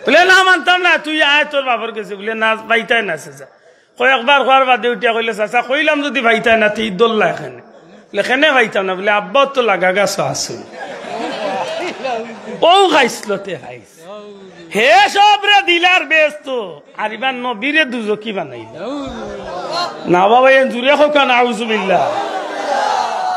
বুলে, "না, মানতাম না, তুই আয় তোর বাপর গেছে।" বুলে, "না, পাইতায় না চাচা।" কয়েকবার কওয়ার বাদে উঠিয়া কইলো, "চাচা, কইলাম যুদি পাইতায় না, তে ইদুল্লাহ কেনে।" বুলে, "কেনে পাইতাম না?" বুলে, "আব্বা তো লাগা গাছ আছে।" ও খাইছলতে খাইছ। হে সবরে দিলার বেহেস্তো, আর ইবার নবীরে দুজখি বানাইলা। না বাবা, এন জুরে কউক্কা না, আউজুবিল্লাহ।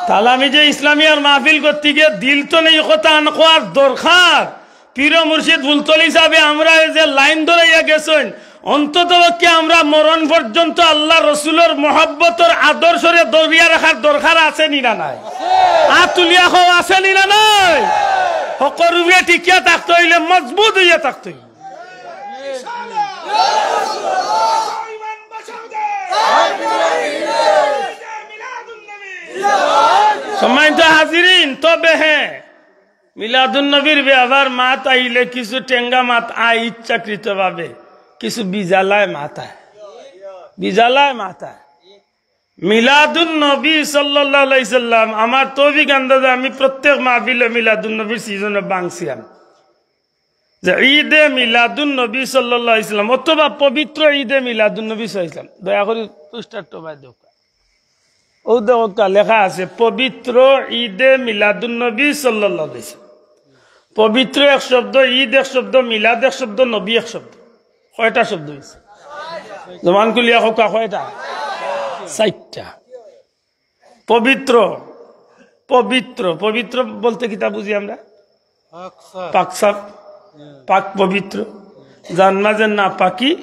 তাহলে আমি যে ইসলামিয়ার মাহফিল করতে গিয়ে দিল তো নেই, কথা আন কওয়ার দরকার। পীর মুর্শিদ ফুলতলি সাহেবে আমরা এই যে লাইন ধরাইয়া গেছেন, অন্তত পক্ষে আমরা মরণ পর্যন্ত আল্লাহ রসুলর মহব্বতর আদর্শরে ধরিয়া রাখার দরকার আছে নি না নাই? আত তুলিয়া কও, আছে নি না নাই? হকর উপরে টিকিয়া থাকতে অইলে মজবুত অইয়া থাকতে অইলে। সম্মানিত হাজিরিন, তবে হ্যাঁ, মিলাদুন নবীর ব্যাপার মাত আইলে কিছু টেঙ্গা মাত আয় ইচ্ছাকৃতভাবে, কিছু বিজালায় মাত আয়, বিজালায় মাত আয়। মিলাদুন নবী সাল্লাল্লাহু আলাইহি সাল্লাম, আমার তৌফিক আন্দাজে আমি প্রত্যেক মাহফিলে মিলাদুন নবীর সিজনে বাংছি আমি, যে ঈদে মিলাদুন নবী সাল্লাল্লাহু আলাইহি সাল্লাম অথবা পবিত্র ঈদে মিলাদুন নবী সাল্লাল্লাহু আলাইহি সাল্লাম। দয়া করি পোস্টারটা বাদ দেও। ও দেখউক্কা লেখা আছে, "পবিত্র ঈদে মিলাদুন নবী সাল্লাল্লাহু আলাইহি ওয়াসাল্লাম।" পবিত্র এক শব্দ, ঈদ এক শব্দ, মিলাদ এক শব্দ, নবী এক শব্দ। কয়টা শব্দ অইছে? জবান খুলিয়া কউক্কা, কয়টা? চাইরটা। পবিত্র, পবিত্র, পবিত্র বলতে কিতা বুঝি আমরা? পাক সাফ। পাক সাফ, পাক পবিত্র, যান মাঝে নাপাকি।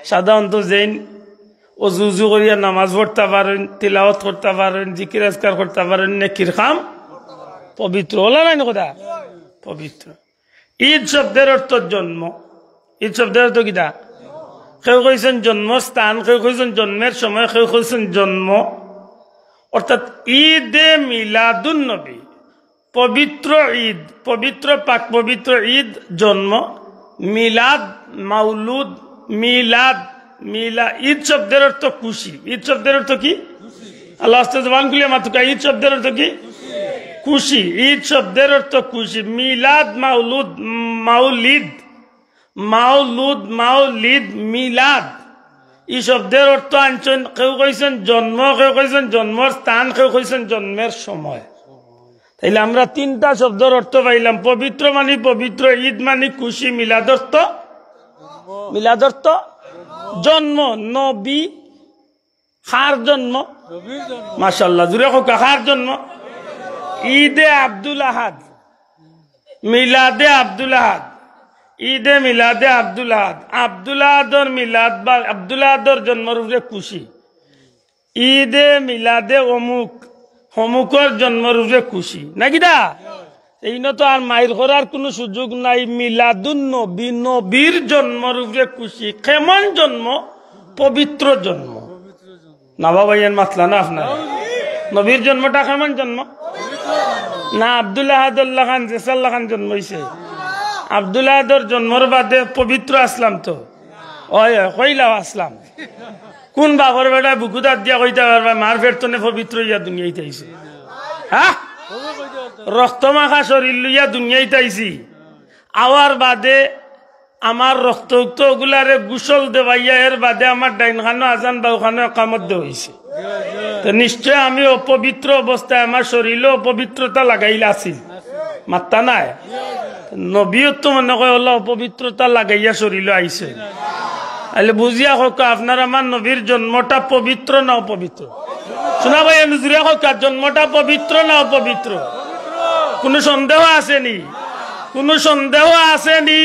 সাধারণত যেইন অজু উজু করিয়া নামাজ পড়তা পারইন, তিলাওয়াত করতা পারইন, জিকির আজকার করতা পারইন, নেকির কাম পবিত্র। অলা নায়নি কথা? পবিত্র। ঈদ শব্দের অর্থ জন্ম। ঈদ শব্দের অর্থ কিতা? কেউ কইছেন জন্মস্থান, কেউ কইছেন জন্মের সময়, কেউ কইছেন জন্ম। অর্থাৎ ঈদে মিলাদুন নবী, পবিত্র ঈদ, পবিত্র পাক পবিত্র ঈদ জন্ম, মিলাদ, মাউলুদ, মিলাদ, মিলা-, ঈদ শব্দের অর্থ খুশি। ঈদ শব্দের অর্থ কি? আল্লাহ আস্তে জবান খুলিয়া মাতুক্কা, ঈদ শব্দের অর্থ কি? খুশি। ঈদ শব্দের অর্থ খুশি। মিলাদ, মাউলুদ, মাউলিদ, মাউলুদ, মাউলিদ, মিলাদ। ই শব্দের অর্থ আনছইন, কেউ কইছইন জন্ম, কেউ কইছইন জন্মর স্থান, কেউ কইছইন জন্মের সময়। তাইলে আমরা তিনটা শব্দর অর্থ পাইলাম, পবিত্র মানি পবিত্র, ঈদ মানি খুশি, মিলাদ অর্থ, মিলাদ অর্থ জন্ম। নবী কার জন্ম? মাশাআল্লাহ, জুরে কউক্কা, কার জন্ম? ঈদে আব্দুল আহাদ, মিলাদে আব্দুল আহাদ, ঈদে মিলাদে আব্দুল আহাদ। আব্দুল আহাদর মিলাদ বা আব্দুল আহাদর জন্মর উপরে খুশি। ঈদে মিলাদে অমুক, অমুকর জন্মর উপরে খুশি, নাকি দা? এইন তো আর মাইর করার কুনু সুযোগ নাই। মিলাদুন নবী, নবীর জন্মর উপরে খুশি। কেমন জন্ম? পবিত্র জন্ম। না বাবা, এন মাতলা না আপনারা। নবীর জন্মটা কেমন জন্ম? না, আব্দুল আহাদর লাখান, জেসার লাখান জন্ম অইছে। আব্দুল আহাদর জন্মর বাদে পবিত্র আছলাম তো। অয়, অয়, কইলাও আছলাম। কুন বাপর বেটায় বুকুত আত দিয়া কইতা পারবা, মার পেট তনে পবিত্র অইয়া দুনিয়াইত আইছি? হ্যাঁ? রক্ত মাখা শরীর লইয়া দুনিয়াইত আইছি। আওয়ার বাদে আমার রক্ত উক্ত ওগুলারে গোসল দেওয়াইয়া, এর বাদে আমার ডাইন কানো আজান, বাউ কানো একামত দেওয়া অইছে। তো নিশ্চয় আমি অপবিত্র অবস্থায় আমার শরীলো অপবিত্রতা লাগাইল আছিল। মাত্তা নাই? নবীও তো মনে কয় অলা অপবিত্রতা লাগাইয়া শরীলো আইছে। তাইলে বুঝিয়া কউক্কা, আপনার আমার নবীর জন্মটা পবিত্র না অপবিত্র? শোনা ভাই, আমি জুরে কউক্কা, জন্মটা পবিত্র না অপবিত্র? কুনু সন্দেহ আছে নি? কুনু সন্দেহ আছে নি?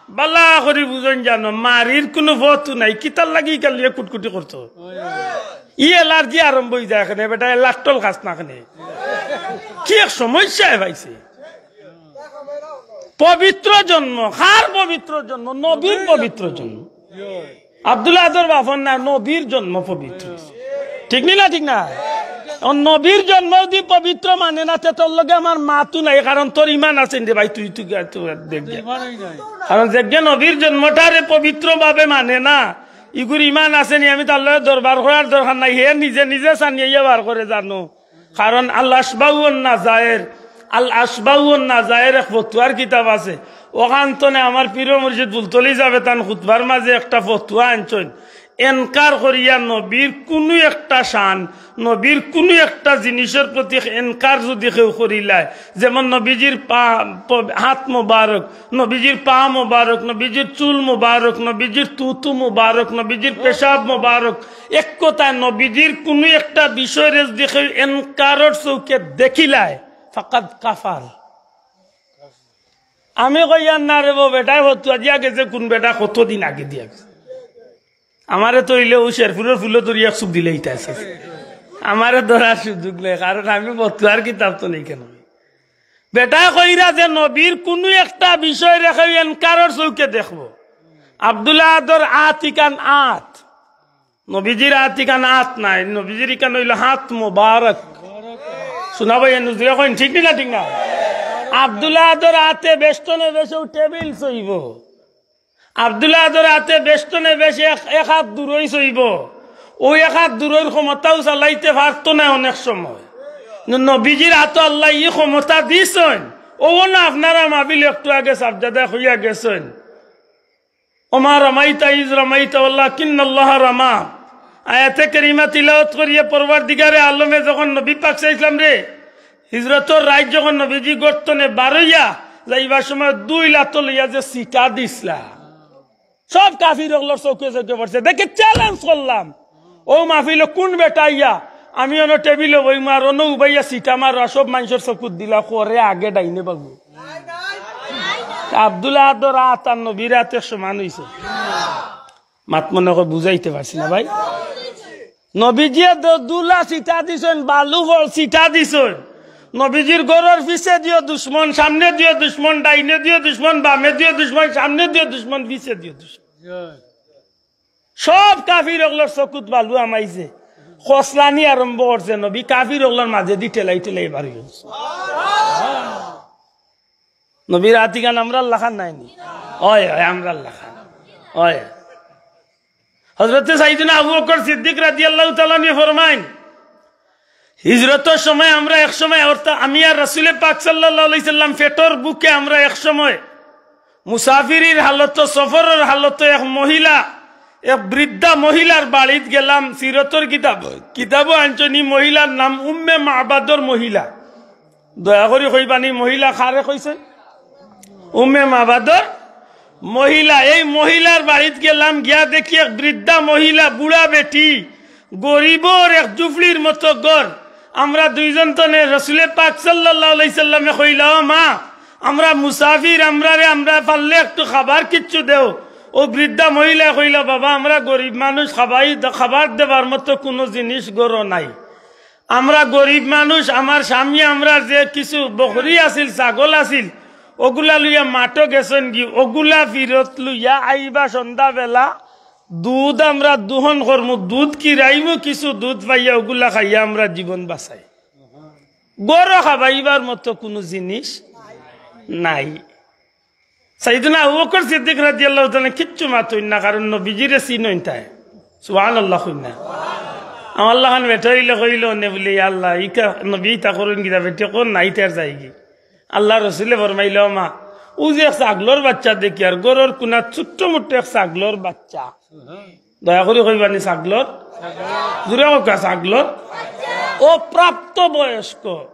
বালা করি বুঝইন জানো, মারির কুনু পথ নাই। কিতার লাগি ইখান লইয়া কুটকুটি করতো? ই এলার্জি আরম্ভ অইযায় কেনে, বেটা এলার্টল খাস না কেনে। কি এক সমস্যায় পাইছে। পবিত্র জন্ম। কার পবিত্র জন্ম? নবীর পবিত্র জন্ম। আব্দুল আদর বাপর না, নবীর জন্ম পবিত্র। ঠিক নি না? ঠিক না? ও নবীর জন্ম যদি পবিত্র মানে না, তে তোর লগে আমার মাতউ নাই, কারণ তোর ইমান আছে নি রে ভাই, তুই, তুই, তুই দেখ গিয়া। কারণ যে গিয়া নবীর জন্মটারে পবিত্র ভাবে মানে না, ইগুর ইমান আছে নি, আমি তার লগে দরবার করার দরকার নাই, হে নিজে নিজে ছানিয়া বার করে জানো। কারণ আল আশবাউ ওয়ান নাজায়ের, আল আশবাউ ওয়ান নাজায়ের এক ফতুয়ার কিতাব আছে। অখান তনে আমার পীর মুর্শিদ ফুলতলি ছাবে তান খুতবার মাঝে একটা ফতুয়া আনছইন। এনকার করিয়া নবীর কুনু একটা শান, নবীর কুনু একটা জিনিসর প্রতি এনকার যদি কেউ করিলায়, যেমন নবীজির পা, প-, হাত মোবারক, নবীজির পা মোবারক, নবীজির চুল মোবারক, নবীজির থুথু মোবারক, নবীজির পেশাব মোবারক, এক কথায় নবীজির কুনু একটা বিষয়রে যদি কেউ এনকারর চউখে দেখিলায়, ফাকাদ কাফার। আমি কইয়ার না রে বো, বেটায় ফতুয়া দিয়া গেছে, কুন বেটা কতদিন আগে দিয়া গেছে। আমারে তো অইলে অউ শেরপুরর ফুলো ধরি এক চুপ দিলে ইতা আছে। আমারে ধরার সুযোগ নাই, কারণ আমি ফতুয়ার কিতাব তো নেই কেন। বেটায় কইরা যে নবীর কুনু একটা বিষয়রে কেউ এনকারর চউখে দেখবো। আব্দুল আদর আত ইখান আত। নবীজির আত ইখান আত নায়, নবীজির ইখান অইলো হাত মোবারক। শুনা ভাই, এ নজরে কইন, ঠিক নি না? ঠিক না? আব্দুল আদর আতে বেষ্টনে বেশে টেবিল চইবো। আব্দুল আদর আতে বেষ্টনে বেশে এক, এক আত দূরই চইবো। অউ এক আত দূরর ক্ষমতাও চালাইতে পারতো না অনেক সময়। ন-, নবীজির আতো আল্লায় ই ক্ষমতা দিছইন। অউ না আপনারা মাহফিলো একটু আগে সাবজাদা কইয়া গেছইন। ওমা রামাইতা ইজ রামাইতা ওয়ালাকিন্নাল্লাহা রামা। আয়াতে কারিমা তিলাওয়াত করিয়া পরওয়ারদিগারে আলমে যখন নবী পাক সাল্লাল্লাহু আলাইহি ওয়াসাল্লামরে হিজরতর রাইত যখন নবীজি ঘর তনে বারইয়া যাইবার সময় দুই লাতো লইয়া যে ছিটা দিছলা, সব কাফির অকলর চউখে চউখে পড়ছে। দেখে চ্যালেঞ্জ করলাম, অউ মাহফিলো কুন বেটা আইয়া, আমি অনো টেবিলো বইমু আর অনো উবাইয়া ছিটা মারো, আর সব মানষর চকুত দিলা, করে আগে ডাইনে বাবু। আব্দুল আদর আত আর নবীর আত এক সমান অইছে। মাত মনে কয় বুঝাইতে পারছি না ভাই। নবীজিয়ে দ-, দুলা ছিটা দিছইন, বালু ফল ছিটা দিছইন। নবীজির ঘরর পিছে দিও দুশমন, সামনে দিও দুশমন, ডাইনে দিও দুশমন, বামে দিও দুশমন, সামনে দিও দুশমন, পিছে দিও দুশমন। সব কাফির অকলর চকুত বালু হামাইছে। খসলানি আরম্ভ করছে, নবী কাফির অকলর মাঝেদি ঠেলাই ঠেলাই বারই গেছে। নবীর আত ইখান আমরার লাখান নায় নি? অয়, অয়, আমরার লাখান। অয়। হযরতে সাইয়েদনা আবু বকর সিদ্দিক রাদিয়াল্লাহু তাআলা আনহু ফরমাইন, হিজরতর সময় আমরা এক সময়, অর্থাৎ আমি আর রাসূলে পাক সাল্লাল্লাহু আলাইহি সাল্লাম পেটর ভুকে আমরা এক সময় মুসাফিরির হালতো, সফরর হালতো এক মহিলা, এক বৃদ্ধা মহিলার বাড়িত গেলাম। সিরতর কিতাব, কিতাবো আনছইন, ই মহিলার নাম উম্মে মাবাদর মহিলা। দয়া করি কইবানি, মহিলা কারে কইছে? উম্মে মাবাদর মহিলা। এই মহিলার বাড়িত গেলাম, গিয়া দেখি এক বৃদ্ধা মহিলা, বুড়া বেটি, গরিবর এক ঝুপড়ির মতো ঘর। আমরা দুইজন তনে রসুলে পাক সাল্লাল্লাহু আলাইহি সাল্লামে কইলা, "ও মা, আমরা মুসাফির, আমরারে, আমরা পারলে একটু খাবার কিচ্ছু দেও।" অউ বৃদ্ধা মহিলায় কইলা, "বাবা, আমরা গরিব মানুষ, খাবাই, খাবার দেবার মতো কুনু জিনিস ঘরো নাই।" আমরা গরিব মানুষ, আমার স্বামী আমরার যে কিছু বকরি আছিল, ছাগল আছিল, অগুলা লইয়া মাঠো গেছইন গি, অগুলা ফিরত লইয়া আইবা সন্ধ্যাবেলা, দুধ আমরা দুহন করমু, দুধ কিরাইমু, কিছু দুধ পাইয়া অগুলা খাইয়া আমরা জীবন বাঁচাই। ঘরো খাবাইবার মতো কুনু জিনিস নাই। সাইয়েদনা আবু বকর সিদ্দিক রাদিয়াল্লাহু তাআলা কিচ্ছু মাতইন না, কারণ নবীজিরে চিনইন তাই। সুবহানাল্লাহ কইন না। আমার লাখান বেটা অইলে কইলো নে বুলে, "ইয়া আল্লাহ, ইকা নবী ইতা করইন কিতা, বেটি কোন নাই তার যায়গি।" আল্লাহর রসুলে ফরমাইলা, "ও মা, অউ যে এক ছাগলর বাচ্চা দেখিয়ার, ঘরর কুনাত ছোট্ট মোট্ট এক ছাগলর বাচ্চা।" দয়া করি কইবানি ছাগলর? জুরে কউক্কা, ছাগলর? অউ প্রাপ্ত বয়স্ক।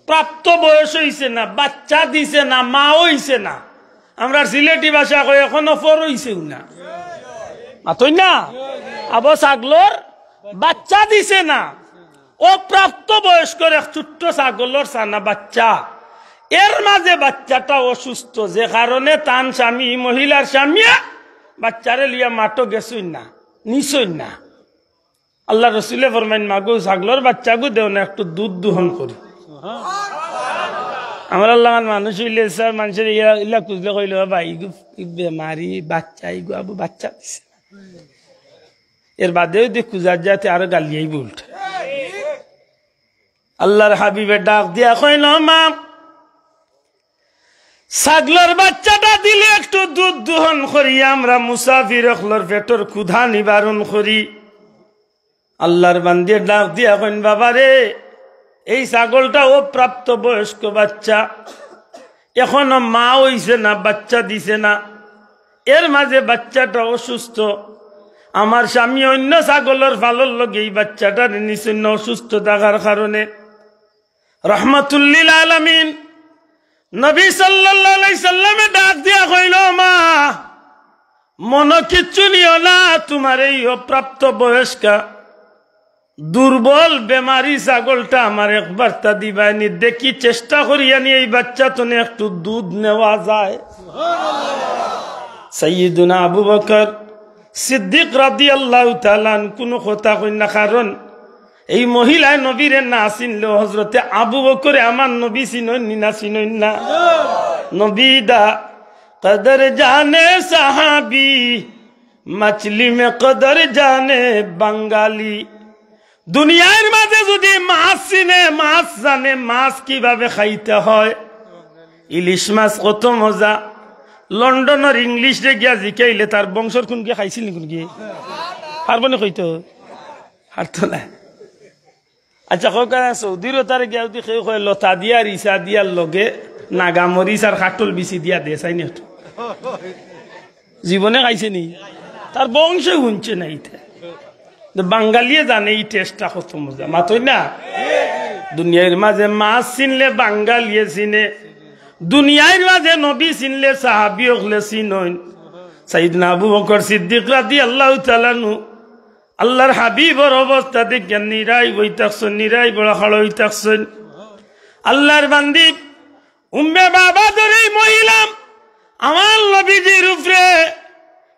প্রাপ্ত বয়স অইছে না, বাচ্চা দিছে না, মা অইছে না। আমরার সিলেটি ভাষা কই, এখনো ফর অইছেউ না। মাতইন না? আবো ছাগলর বাচ্চা দিছে না। অউ প্রাপ্ত বয়স্কর এক ছোট্ট ছাগলর ছানা বাচ্চা। এর মাঝে বাচ্চাটা অসুস্থ, যে কারণে তান স্বামী, মহিলার স্বামীয়ে বাচ্চারে লইয়া মাঠো গেছইন না, নিছইন না। আল্লাহর রসুলে ফরমাইন, "মাগো, ছাগলর বাচ্চাগু দেও না, একটু দুধ দুহন করি।" আমরার লাখান মানুষ অইলে স্যার, মানষর ইলা, ইলা খুঁজলে কইলো, "বাবা, ইগু, ই বেমারি বাচ্চা, ইগু আবু বাচ্চা দিছে।" এর বাদেও যদি খুঁজার যায় তে আরো গালিয়াইবো উল্টা। আল্লার হাবিবে ডাক দিয়া কইন, "ও মা, ছাগলর বাচ্চাটা দিলে একটু দুধ দোহন করি, আমরা মুসাফির অকলর পেটর ক্ষুধা নিবারণ করি।" আল্লার বান্দিয়ে ডাক দিয়া কইন, "বাবারে, এই ছাগলটা অপ্রাপ্ত বয়স্ক বাচ্চা, এখনো মা অইছে না, বাচ্চা দিছে না, এর মাঝে বাচ্চাটা অসুস্থ। আমার স্বামী অইন্য ছাগলর ফালর লগে এই বাচ্চাটারে নিছইন না অসুস্থ থাকার কারণে।" রহমাতুল্লিল আলামিন নবী সাল্লাল্লাহু আলাইহি সাল্লামে ডাক দিয়া কইল, "মা, মনো কিচ্ছু নিও না, তুমার এই অপ্রাপ্ত বয়স্কা দুর্বল বেমারি ছাগলটা আমার একবারতা দিবায়নি, দেখি চেষ্টা করিয়ানি এই বাচ্চা তনে একটু দুধ নেওয়া যায়।" সাইয়্যিদুনা আবু বকর সিদ্দিক রাদিয়াল্লাহু তাআলা আনহু কুনু কথা কইন না, কারণ এই মহিলায় নবীরে না চিনলেও হযরতে আবু বকরে আমার নবী চিনইন নি না চিনইন না? নবী দা কদর জানে সাহাবী, মাছলি মে কদর জানে বাঙালি। দুনিয়ার মাঝে যদি মাছ চিনে, মাছ জানে, মাছ কিভাবে খাইতে হয়, ইলিশ মাছ কত মজা। লন্ডনর ইংলিশরে গিয়া জিকাইলে তার বংশর কুনগিয়ে খাইছিল নি কুনগিয়ে? পারবো নি কইতো? পারতো না। আচ্ছা, কউক্কা, সৌদির ওতারে গিয়া যদি কেউ কয়, "লতা দিয়া, রিসা দিয়ার লগে নাগা মরিচ আর কাঠল বিচি দিয়া দে, চাইনি একটু।" জীবনে খাইছে নি? তার বংশে হুনছে না ইতা। তো বাঙালিয়ে জানে ই টেস্টটা কত মজা। মাতইন না? দুনিয়ার মাঝে মাছ চিনলে বাঙালিয়ে চিনে, দুনিয়ার মাঝে নবী চিনলে সাহাবী অকলে চিনইন। সাইয়্যিদনা আবু বকর সিদ্দিক রাদিয়াল্লাহু তাআলা আনহু আল্লার হাবিবর অবস্থা দেখিয়া নিরাই বই থাকছইন, নিরাই বড় খাড়া অই থাকছইন। আল্লার বান্দি উম্মে মাবাদর এই মহিলা আমার নবীজির উপরে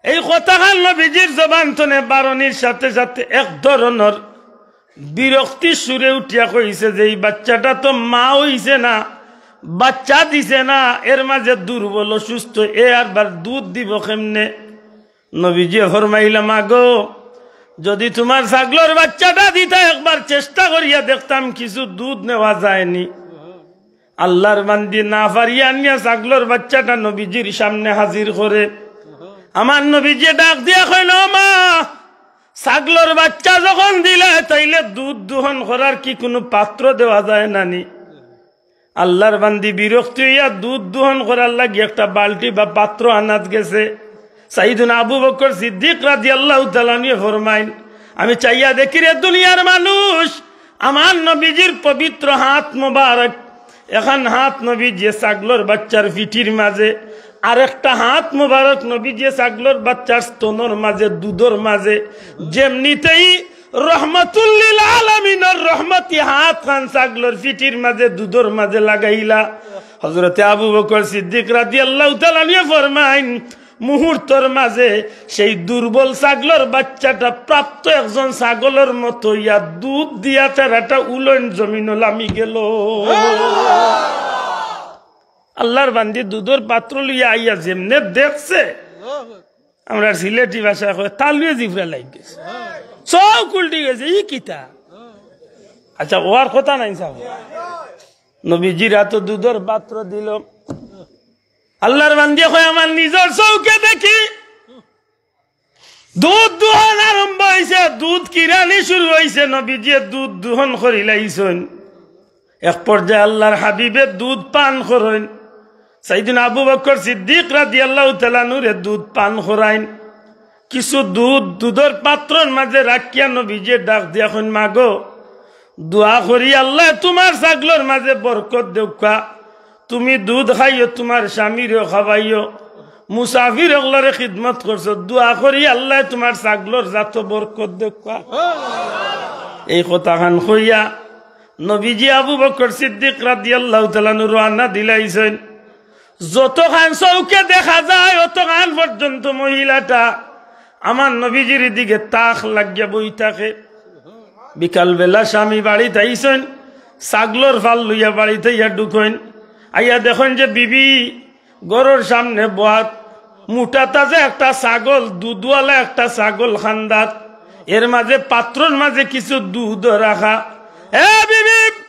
এই কথাখান নবীজির জবান তনে বারনির সাথে সাথে এক ধরনর বিরক্তির সুরে উঠিয়া কইছে যে, "এই বাচ্চাটা তো মা অইছে না, বাচ্চা দিছে না, এর মাঝে দুর্বল অসুস্থ, এ আরবার দুধ দিব কেমনে?" নবীজিয়ে ফরমাইলা, "মা গো, যদি তুমার ছাগলর বাচ্চাটা দিতা, একবার চেষ্টা করিয়া দেখতাম, কিছু দুধ নেওয়া যায়নি।" আল্লার বান্দি না পারিয়া আনিয়া ছাগলর বাচ্চাটা নবীজির সামনে হাজির করে। আমার নবীজিয়ে ডাক দিয়া কইল, "ও মা, ছাগলর বাচ্চা যখন দিলে, তাইলে দুধ দোহন করার কি কুনু পাত্র দেওয়া যায় না নি?" আল্লার বান্দি বিরক্ত অইয়া দুধ দোহন করার লাগি একটা বালতি বা পাত্র আনাত গেছে। সাইয়্যিদুনা আবু বকর সিদ্দিক রাদিয়াল্লাহু তাআলা আনহু ফরমাইন, "আমি চাইয়া দেখিরে দুনিয়ার মানুষ, আমার নবীজির পবিত্র হাত মোবারক, এখান হাত নবীজিয়ে ছাগলর বাচ্চার পিঠির মাঝে, আর একটা হাত মোবারক নবীজিয়ে ছাগলর বাচ্চার স্তনর মাঝে, দুধর মাঝে, যেমনিতেই রহমাতুল্লিল আলামিনর রহমতি হাত খান ছাগলর পিঠির মাঝে, দুধর মাঝে লাগাইলা।" হযরতে আবু বকর সিদ্দিক রাদিয়াল্লাহু তাআলা আনহু ফরমাইন, মুহূর্তর মাঝে সেই দুর্বল ছাগলর বাচ্চাটা প্রাপ্ত একজন ছাগলর মতো ইয়া দুধ দিয়া ফেরাটা উলন জমিনো লামি গেল। আল্লার বান্দি দুধর পাত্র লইয়া আইয়া যেমনে দেখছে, আমরা সিলেটি ভাষায় কয়, তালুয়ে জিফরা লাগি গেছে, চউখ উল্টি গেছে, "ই কিতা?" আচ্ছা, অওয়ার কথা নায় সাব। নবীজির আতো দুধর পাত্র দিল। আল্লার বান্দিয়ে কয়, "আমার নিজর চউখে দেখি দুধ দোহন আরম্ভ অইছে, দুধ কিরানি শুরু অইছে, নবীজিয়ে দুধ দোহন করিলাইছইন।" এক পর্যায়ে আল্লার হাবিবে দুধ পান করইন। সাইয়্যিদুনা আবু বকর সিদ্দিক রাদিয়াল্লাহু তাআলা আনহুরে দুধ পান করাইন। কিছু দুধ দুধর পাত্রর মাঝে রাখিয়া নবীজিয়ে ডাক দিয়া কইন, "মা গো, দোয়া করি আল্লায় তুমার ছাগলর মাঝে বরকত দেউক্কা। তুমি দুধ খাইও, তুমার স্বামীরেও খাওয়াইও, মুসাফির অকলরে খিদমত করছো, দোয়া করি আল্লায় তুমার ছাগলর জাতো বরকত দেউক্কা।" এই কথাখান কইয়া নবীজি আবু বকর সিদ্দিক রাদিয়াল্লাহু তাআলা আনহু রওয়ানা দিলাইছইন। যতখান চউখে দেখা যায়, অতখান পর্যন্ত মহিলাটা আমার নবীজির দিকে তাক লাগিয়া বই থাকে। বিকালবেলা স্বামী বাড়িত আইছইন, ছাগলর ফাল লইয়া বাড়িত আইয়া ঢুকইন। আইয়া দেখইন যে বিবি ঘরর সামনে বওয়াত, মুটা তাজা একটা ছাগল, দুধওয়ালা একটা ছাগল খান্দাত, এর মাঝে পাত্রর মাঝে কিছু দুধ রাখা। এ বিবি,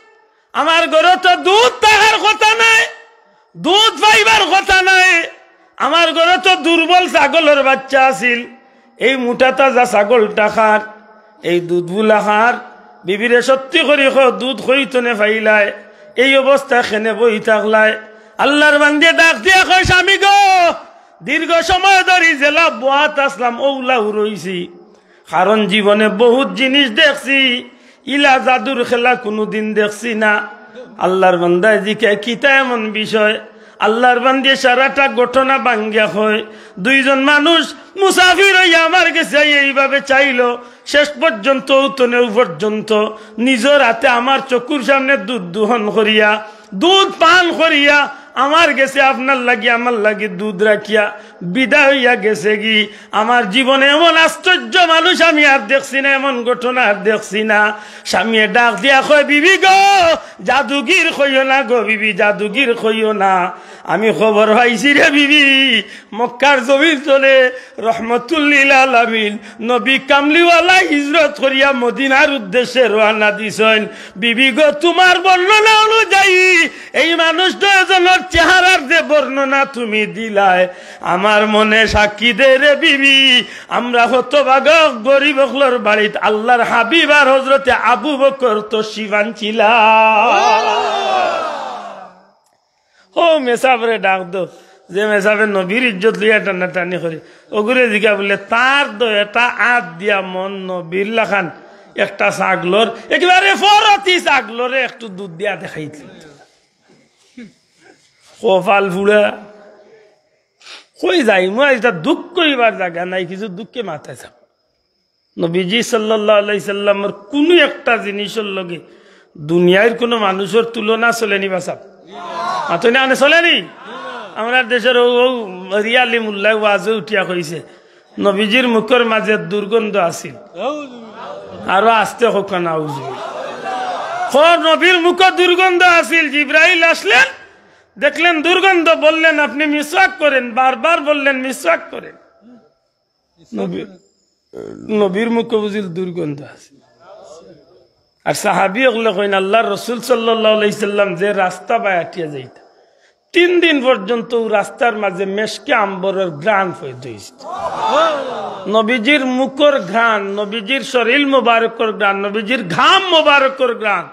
আমার ঘরো তো দুধ থাকার কথা নায়, দুধ পাইবার কথা নায়, আমার ঘরো তো দুর্বল ছাগলর বাচ্চা আছিল, এই মুটা তাজা ছাগলটা কার, এই দুধ বুলা কার, বিবিরে সত্যি করি কও, দুধ কই তনে পাইলায়, এই অবস্থায় কেনে বই থাকলায়। আল্লার বান্দিয়ে ডাক দিয়া কয়, স্বামী গো, দীর্ঘ সময় ধরি যেলা বওয়াত আছলাম, অউলাউ রইছি, কারণ জীবনে বহুত জিনিস দেখছি, ইলা জাদুর খেলা কুনুদিন দেখছি না। আল্লার বান্দায় জিকায়, কিতা এমন বিষয়? আল্লার বান্দিয়ে সারাটা ঘটনা ভাঙ্গিয়া কয়, দুইজন মানুষ মুসাফির অইয়া আমার গেছে আইয়া এইভাবে চাইলো, শেষ পর্যন্ত অউ তনে অউ পর্যন্ত নিজর হাতে আমার চকুর সামনে দুধ দোহন করিয়া, দুধ পান করিয়া, আমার গেছে আপনার লাগি, আমার লাগি দুধ রাখিয়া বিদায় অইয়া গেছেগি। আমার জীবনে এমন আশ্চর্য মানুষ আমি আর দেখছি না, এমন ঘটনা আর দেখছি না। স্বামীয়ে ডাক দিয়া কয়, বিবি গো, জাদুগির কইও না গো বিবি, জাদুগির কইও না। আমি খবর পাইছি রে বিবি, মক্কার জমিন তনে রহমতুল্লিল আলামিন নবী কামলিওয়ালা হিজরত করিয়া মদিনার উদ্দেশ্যে রওয়ানা দিছইন। বিবি গো, তুমার বর্ণনা অনুযায়ী এই মানুষ দুইজনর চেহারার যে বর্ণনা তুমি দিলায়, আমার মনে সাক্ষী দেয় রে বিবি, আমরা হতভাগা গরিব অকলর বাড়িত আল্লার হাবিব আর হজরতে আবু বকর তশরিফ আনছিলা। ও মেসাবরে ডাক দেও, যে মেসাবে নবীর ইজ্জত লইয়া টানাটানি করে, অগুরে জিগা বুলে, তার দুইটা আত দিয়া মন নবীর লাখান একটা ছাগলর, একেবারে ফরতি ছাগলরে একটু দুধ দিয়া দেখাইতে। কপাল ফুড়া। কই যাইমু, ইটা দুঃখ কইবার জাগা নাই, কিছু দুঃখে মাথায় চাপ। নবীজি সাল্লাল্লাহু আলাইহি সাল্লামর কুনু একটা জিনিসর লগে দুনিয়ার কুনু মানুষর তুলনা চলেনি বা সাব? মাতইন না, আনে চলেনি? আমরার দেশর অউ, অউ রিয়ালি মোল্লায় ওয়াজো উঠিয়া কইছে, নবীজির মুখর মাঝে দুর্গন্ধ আছিল। আরো আস্তে কউক্কা, নাউজুবিল্লাহ। কও, নবীর মুখো দুর্গন্ধ আছিল, জিব্রাইল আসলেন, দেখলেন দুর্গন্ধ, বললেন, "আপনি মিসওয়াক করেন।" বারবার বললেন, "মিসওয়াক করেন।" নবী, নবীর মুখো বুঝিল দুর্গন্ধ আছে। আর সাহাবী অকলে কইন, আল্লার রসুল সাল্লাল্লাহু আলাইহি সাল্লাম যে রাস্তা বায় আটিয়া যাইতা, তিন দিন পর্যন্ত অউ রাস্তার মাঝে মেশকে আম্বরর ঘ্রাণ পয়দা অইছে। নবীজির মুখর ঘ্রাণ, নবীজির শরীল মোবারকর ঘ্রাণ, নবীজির ঘাম মোবারকর ঘ্রাণ,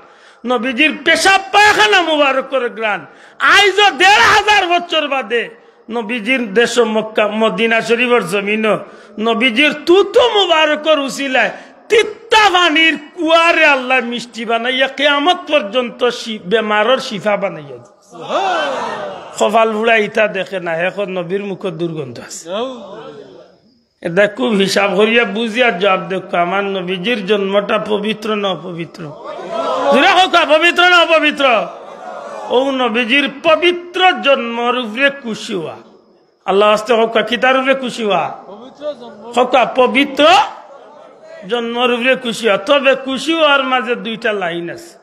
নবীজির পেশাব পায়খানা মোবারকর ঘ্রাণ। আইজও দেড় হাজার বছর বাদে নবীজির দেশ মক্কা, মদিনা শরীফর জমিনো নবীজির থুথু মুবারকর উসিলায় তিত্তা পানির কুয়ারে আল্লায় মিষ্টি বানাইয়া কিয়ামত পর্যন্ত শি-, বেমারর শিফা বানাইয়া দিছে। কপাল ফুড়া ইতা দেখে না, এখন নবীর মুখো দুর্গন্ধ আছে। এটা খুব হিসাব করিয়া বুঝিয়া জবাব দেউক্কা, আমার নবীজির জন্মটা পবিত্র না অপবিত্র? জোরে কউক্কা, পবিত্র না অপবিত্র? অউ নবীজির পবিত্র জন্মর উপরে খুশি অওয়া। আল্লার ওয়াস্তে কউক্কা, কিতার উপরে খুশি অওয়া? কউক্কা, পবিত্র জন্মর উপরে খুশি অওয়া। তবে খুশি অওয়ার মাঝে দুইটা লাইন আছে।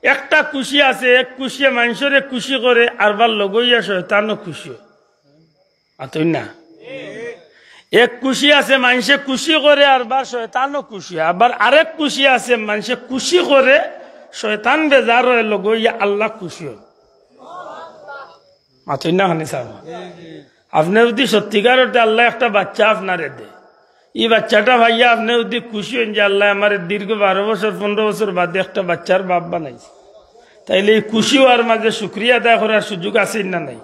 একটা খুশি আছে, এক খুশিয়ে মানষরে খুশি করে, আরবার লগইয়া শয়তানও খুশি অয়। মাতইন না। এক খুশি আছে, মানষে খুশি করে, আরবার শয়তানও খুশি অয়। আবার আরেক খুশি আছে, মানষে খুশি করে, শয়তান বেজার অয়, লগইয়া আল্লা খুশি অয়। মাতইন না খানি সাব। আপনে যুদি সত্যিকার অর্থে আল্লায় একটা বাচ্চা আপনারে দেয়, ই বাচ্চাটা পাইয়া আপনে যুদি খুশি অইন যে আল্লায় আমারে দীর্ঘ বারো বছর, পনরো বছর বাদে একটা বাচ্চার বাপ বানাইছে, তাইলে ই খুশি অওয়ার মাঝে শুকরিয়া আদায় করার সুযোগ আছে না নাই?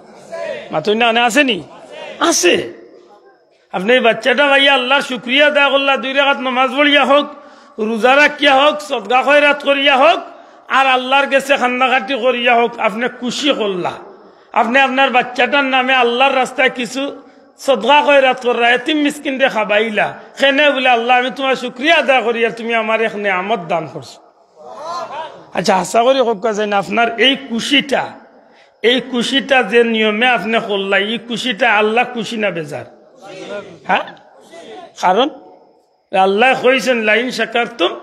মাতইন না, মানে আছে নি? আছে। আপনে ই বাচ্চাটা পাইয়া আল্লার শুকরিয়া আদায় করলা, দুই রাকাত নমাজ পড়িয়া হউক, রুজা রাখিয়া হউক, সদকা খয়রাত করিয়া হউক, আর আল্লার গেছে কান্দাকাটি করিয়া হউক, আপনে খুশি করলা। আপনে আপনার বাচ্চাটার নামে আল্লার রাস্তায় কিছু সদকা খয়রাত করলা, এতিম মিসকিনরে খাবাইলা। কেনে বুলে, "আল্লা, আমি তুমার শুকরিয়া আদায় করি, আর তুমি আমারে এক নিয়ামত দান করছো।" আচ্ছা, হাছা করি কউক্কা চাইন, আপনার এই খুশিটা, এই খুশিটা যে নিয়মে আপনে করলা, ই খুশিটা আল্লা খুশি না বেজার? হ্যাঁ? কারণ আল্লায় কইছইন, "লাইন শাকারতুম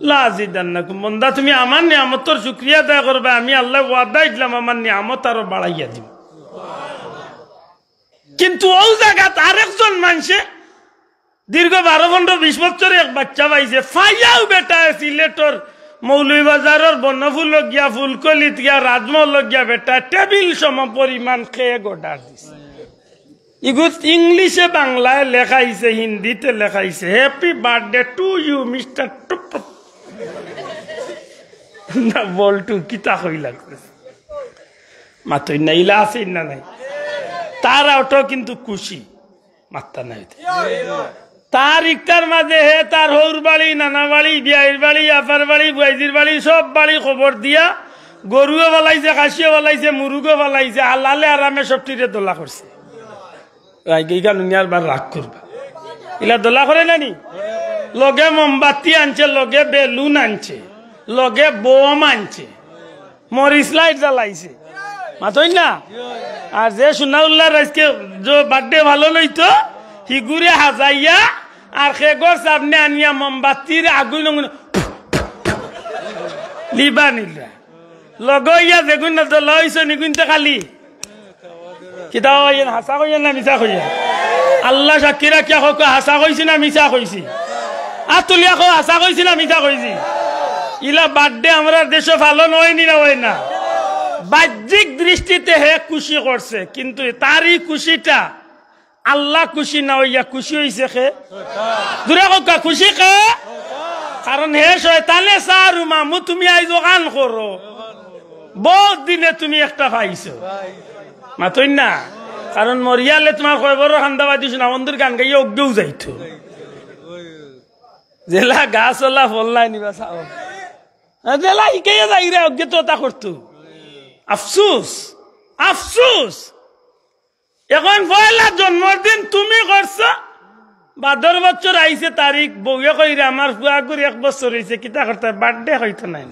লাজিদান্নাকুম। বন্দা, তুমি আমার নিয়ামতর শুকরিয়া আদায় করবায়, আমি আল্লায় ওয়াদা দিলাম আমার নিয়ামত আরো বাড়াইয়া দিমু। কিন্তু অউ জাগাত আরেকজন মানষে দীর্ঘ বারো, পনরো, বিশ বছরে এক বাইচ্চা পাইছে, পাইয়াউ বেটায় সিলেটর মৌলভীবাজারর বনফুল গিয়া, ফুলকলিত গিয়া, রাজমহল গিয়া বেটায় টেবিল সম পরিমাণ কেক অর্ডার দিছে। ইগুত ইংলিশে বাংলায় লেখাইছে, হিন্দিতে লেখাইছে, "Happy birthday to you, mister টুপ।" না, বল্টু, কিতা কই লাগছে? মাতইন না, ইলা আছে না নাই? তার অটো কিন্তু খুশি, মাত্তা নাই। তার ইকটার মাঝে হে তার হউর বাড়ি, নানা বাড়ি, বিয়াইর বাড়ি, আফার বাড়ি, বুয়াইজির বাড়ি, সব বাড়ি খবর দিয়া, গরুও ফালাইছে, খাসিও ফালাইছে, মুরুগও ফালাইছে, হালালে আরামে সবটিরে দলা করছে। রাইগে ইখান উনি আর বার রাগ করবা। ইলা দলা করে না নি? লগে মোমবাতি আনছে, লগে বেলুন আনছে, লগে বোম আনছে, মরিচ লাইট জ্বালাইছে। মাতইন না? আর যে সুনাউল্লার আইজকে যে বার্থডে পালন অইতো, হিগুরে হাজাইয়া আর কেকর সামনে আনিয়া মোমবাতির আগুইন অগুইন লিবা নিলা। লগে ইয়া যেগুইন না দলা অইছে, নিগুইনতে খালি কিতা কইয়েন, হাছা কইয়েন না মিছা কইয়েন? আল্লা সাক্ষী রাখিয়া কউক্কা, হাছা কইছি না মিছা কইছি? আত তুলিয়া কও, হাছা কইছি না মিছা কইছি? ইলা বার্থডে আমরার দেশো পালন অয়নি না অয় না? বাহ্যিক দৃষ্টিতে হে খুশি করছে, কিন্তু তার ই খুশিটা আল্লা খুশি না অইয়া খুশি অইছে কে? জুরে কউক্কা, খুশি কে? কারণ হে শয়তানে চার মামু তুমি আইজ অখান করো, বউত দিনে তুমি একটা পাইছো। মাতইন না? কারণ মরিয়ালে তুমার কয়বরর কান্দা বাদিস না, অন্দুর গান গাইয়া অগ্গেউ যাইতো। যেলা গাছ অলা ফল নাই নিবা চাও। আর যেলা হিকাইয়া যাইরা অগ্গে তো তা করতো। আফসুস, আফসুস। অখন পয়লা জন্মর দিন তুমি করছো, বাদর বছর আইছে তারিখ, বউয়ে কইরা, "আমার ফুয়াগুর এক বছর অইছে, কিতা করতায়, বার্থডে অইতো নায়।"